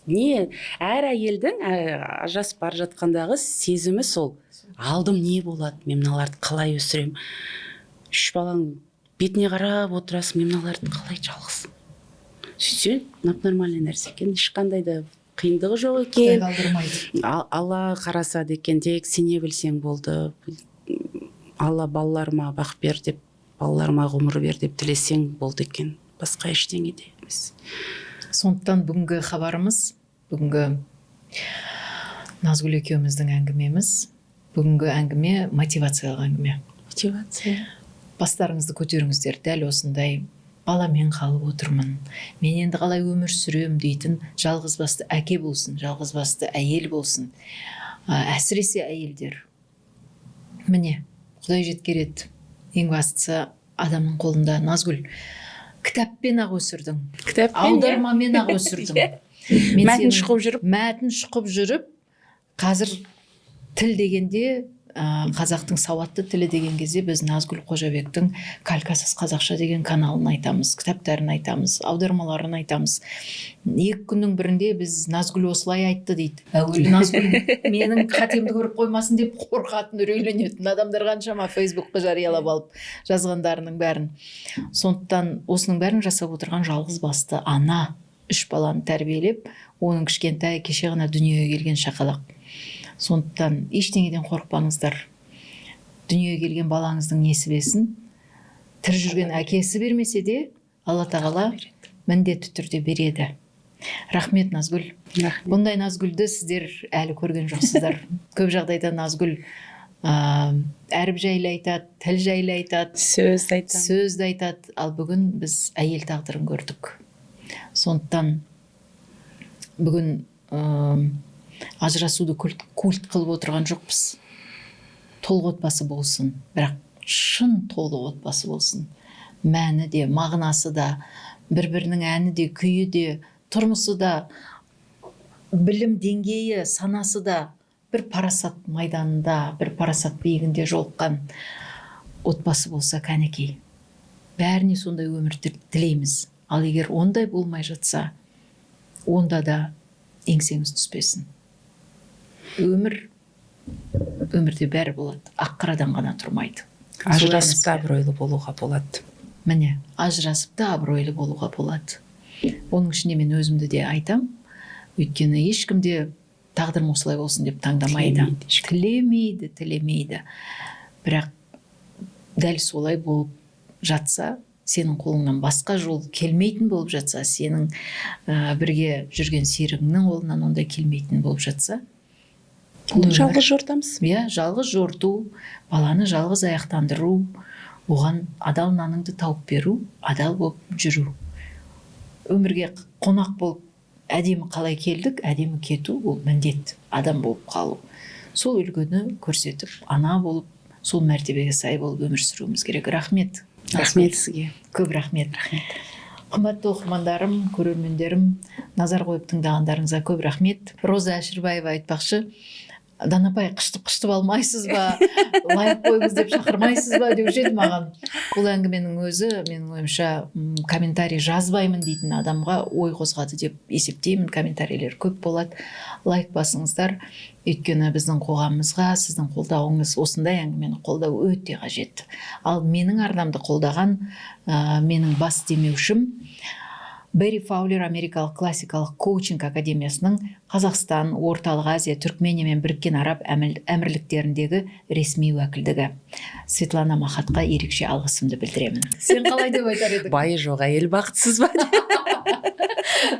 Не, әр әйелдің ажырасып бара жатқандағы сезімі сол: алдым не болады, мен мыналарды қалай өсіремін? Үш балаң бетіне қарап отырасың, мен мыналарды қалай жалғыз? Сөйтсе, нормальный нәрсе екен, ешқандай да қиындығы жоқ Құдай екен. Қалдырмайды. Алла қарасады екен, тек сене білсең болды. Алла, балаларыма бақ бер деп, балаларыма ғұмыр бер деп тілесең болды екен, басқа ештеңе де емес. Сондықтан бүгінгі хабарымыз, бүгінгі Назгүл екеуміздің әңгімеміз, бүгінгі әңгіме мотивациялық әңгіме. Мотивация. Бастарыңызды көтеріңіздер. Дәл осындай баламен қалып отырмын, мен енді қалай өмір сүремін дейтін жалғыз басты әке болсын, жалғыз басты әйел болсын, әсіресе әйелдер. Міне, Құдай жеткереді. Ең бастысы адамның қолында. Назгүл, кітаппен ақ өсірдің. Кітаппен. Аудармамен ақ өсірдің. Мен Мәтін сенің- шұқып жүріп. Мәтін шұқып жүріп, қазір тіл дегенде, қазақтың сауатты тілі деген кезде біз Назгүл Қожабектің «Калькасыз қазақша» деген каналын айтамыз, кітаптарын айтамыз, аудармаларын айтамыз. 2 күннің бірінде біз «Назгүл осылай айтты» дейді. Әуелі Назгүл менің қатемді көріп қоймасын деп қорқатын, үрейленетін адамдар қаншама, Фейсбукқа жариялап алып жазғандарының бәрін. Сондықтан осының бәрін жасап отырған жалғыз басты ана, үш баланы тәрбиелеп, оның кішкентай, кеше ғана дүниеге келген шақалақ. Сондықтан ештеңеден қорықпаңыздар. Дүниеге келген балаңыздың несібесін тірі жүрген әкесі бермесе де, Алла Тағала міндетті түрде береді. Рахмет, Назгүл. Рахмет. Бұндай Назгүлді сіздер әлі көрген жоқсыздар. Көп жағдайда Назгүл әріп жайлы айтады, тіл жайлы айтады, сөз айтамын. Сөзді айтады. Ал бүгін біз әйел тағдырын көрдік. Сондықтан бүгін ажырасуды культ қылып отырған жоқпыз. Толық отбасы болсын, бірақ шын толық отбасы болсын, мәні де, мағынасы да, бір бірінің әні де, күйі де, тұрмысы да, білім деңгейі, санасы да бір парасат майданында, бір парасат биігінде жолыққан отбасы болса, кәнекей, бәріне сондай өмір тілейміз. Ал егер ондай болмай жатса, онда да еңсеңіз түспесін. Өмір, өмірде бәрі болады, ақ қарадан ғана тұрмайды. Ажырасып та абыройлы болуға болады. Міне, ажырасып та абыройлы болуға болады. Оның ішінде мен өзімді де айтам, өйткені ешкім де тағдырым осылай болсын деп таңдамайды. Тілемейді ешкім. Тілемейді, тілемейді. Бірақ дәл солай болып жатса, сенің қолыңнан басқа жол келмейтін болып жатса, сенің бірге жүрген серігіңнің қолынан ондай келмейтін болып жатса, бұл өмір. Жалғыз жортамыз. Иә, жалғыз жорту, баланы жалғыз аяқтандыру, оған адал наныңды тауып беру, адал болып жүру, өмірге қонақ болып әдемі қалай келдік, әдемі кету, ол міндет. Адам болып қалу, сол үлгіні көрсетіп, ана болып, сол мәртебеге сай болып өмір сүруіміз керек. Рахмет. Рахмет сізге. Көп рахмет. Рахмет. Қымбатты оқырмандарым, көрермендерім, назар қойып тыңдағандарыңызға көп рахмет. Роза Әшірбаева айтпақшы, «Дана апай, қышытып қышытып алмайсыз ба, лайк қойыңыз деп шақырмайсыз ба?» деуші еді маған. Бұл әңгіменің өзі, менің ойымша, комментарий жазбаймын дейтін адамға ой қозғады деп есептеймін. Комментарийлер көп болады, лайк басыңыздар, өйткені біздің қоғамымызға сіздің қолдауыңыз, осындай әңгімені қолдау өте қажет. Ал менің арнамды қолдаған менің бас демеушім Берри Фаулер америкалық классикалық коучинг академиясының Қазақстан, Орталық Азия, Түркмения мен Біріккен Араб Әмірліктеріндегі ресми уәкілдігі Светлана Махатқа ерекше алғысымды білдіремін. Сен қалай деп айтар едің? Байы жоқ әйел бақытсыз ба?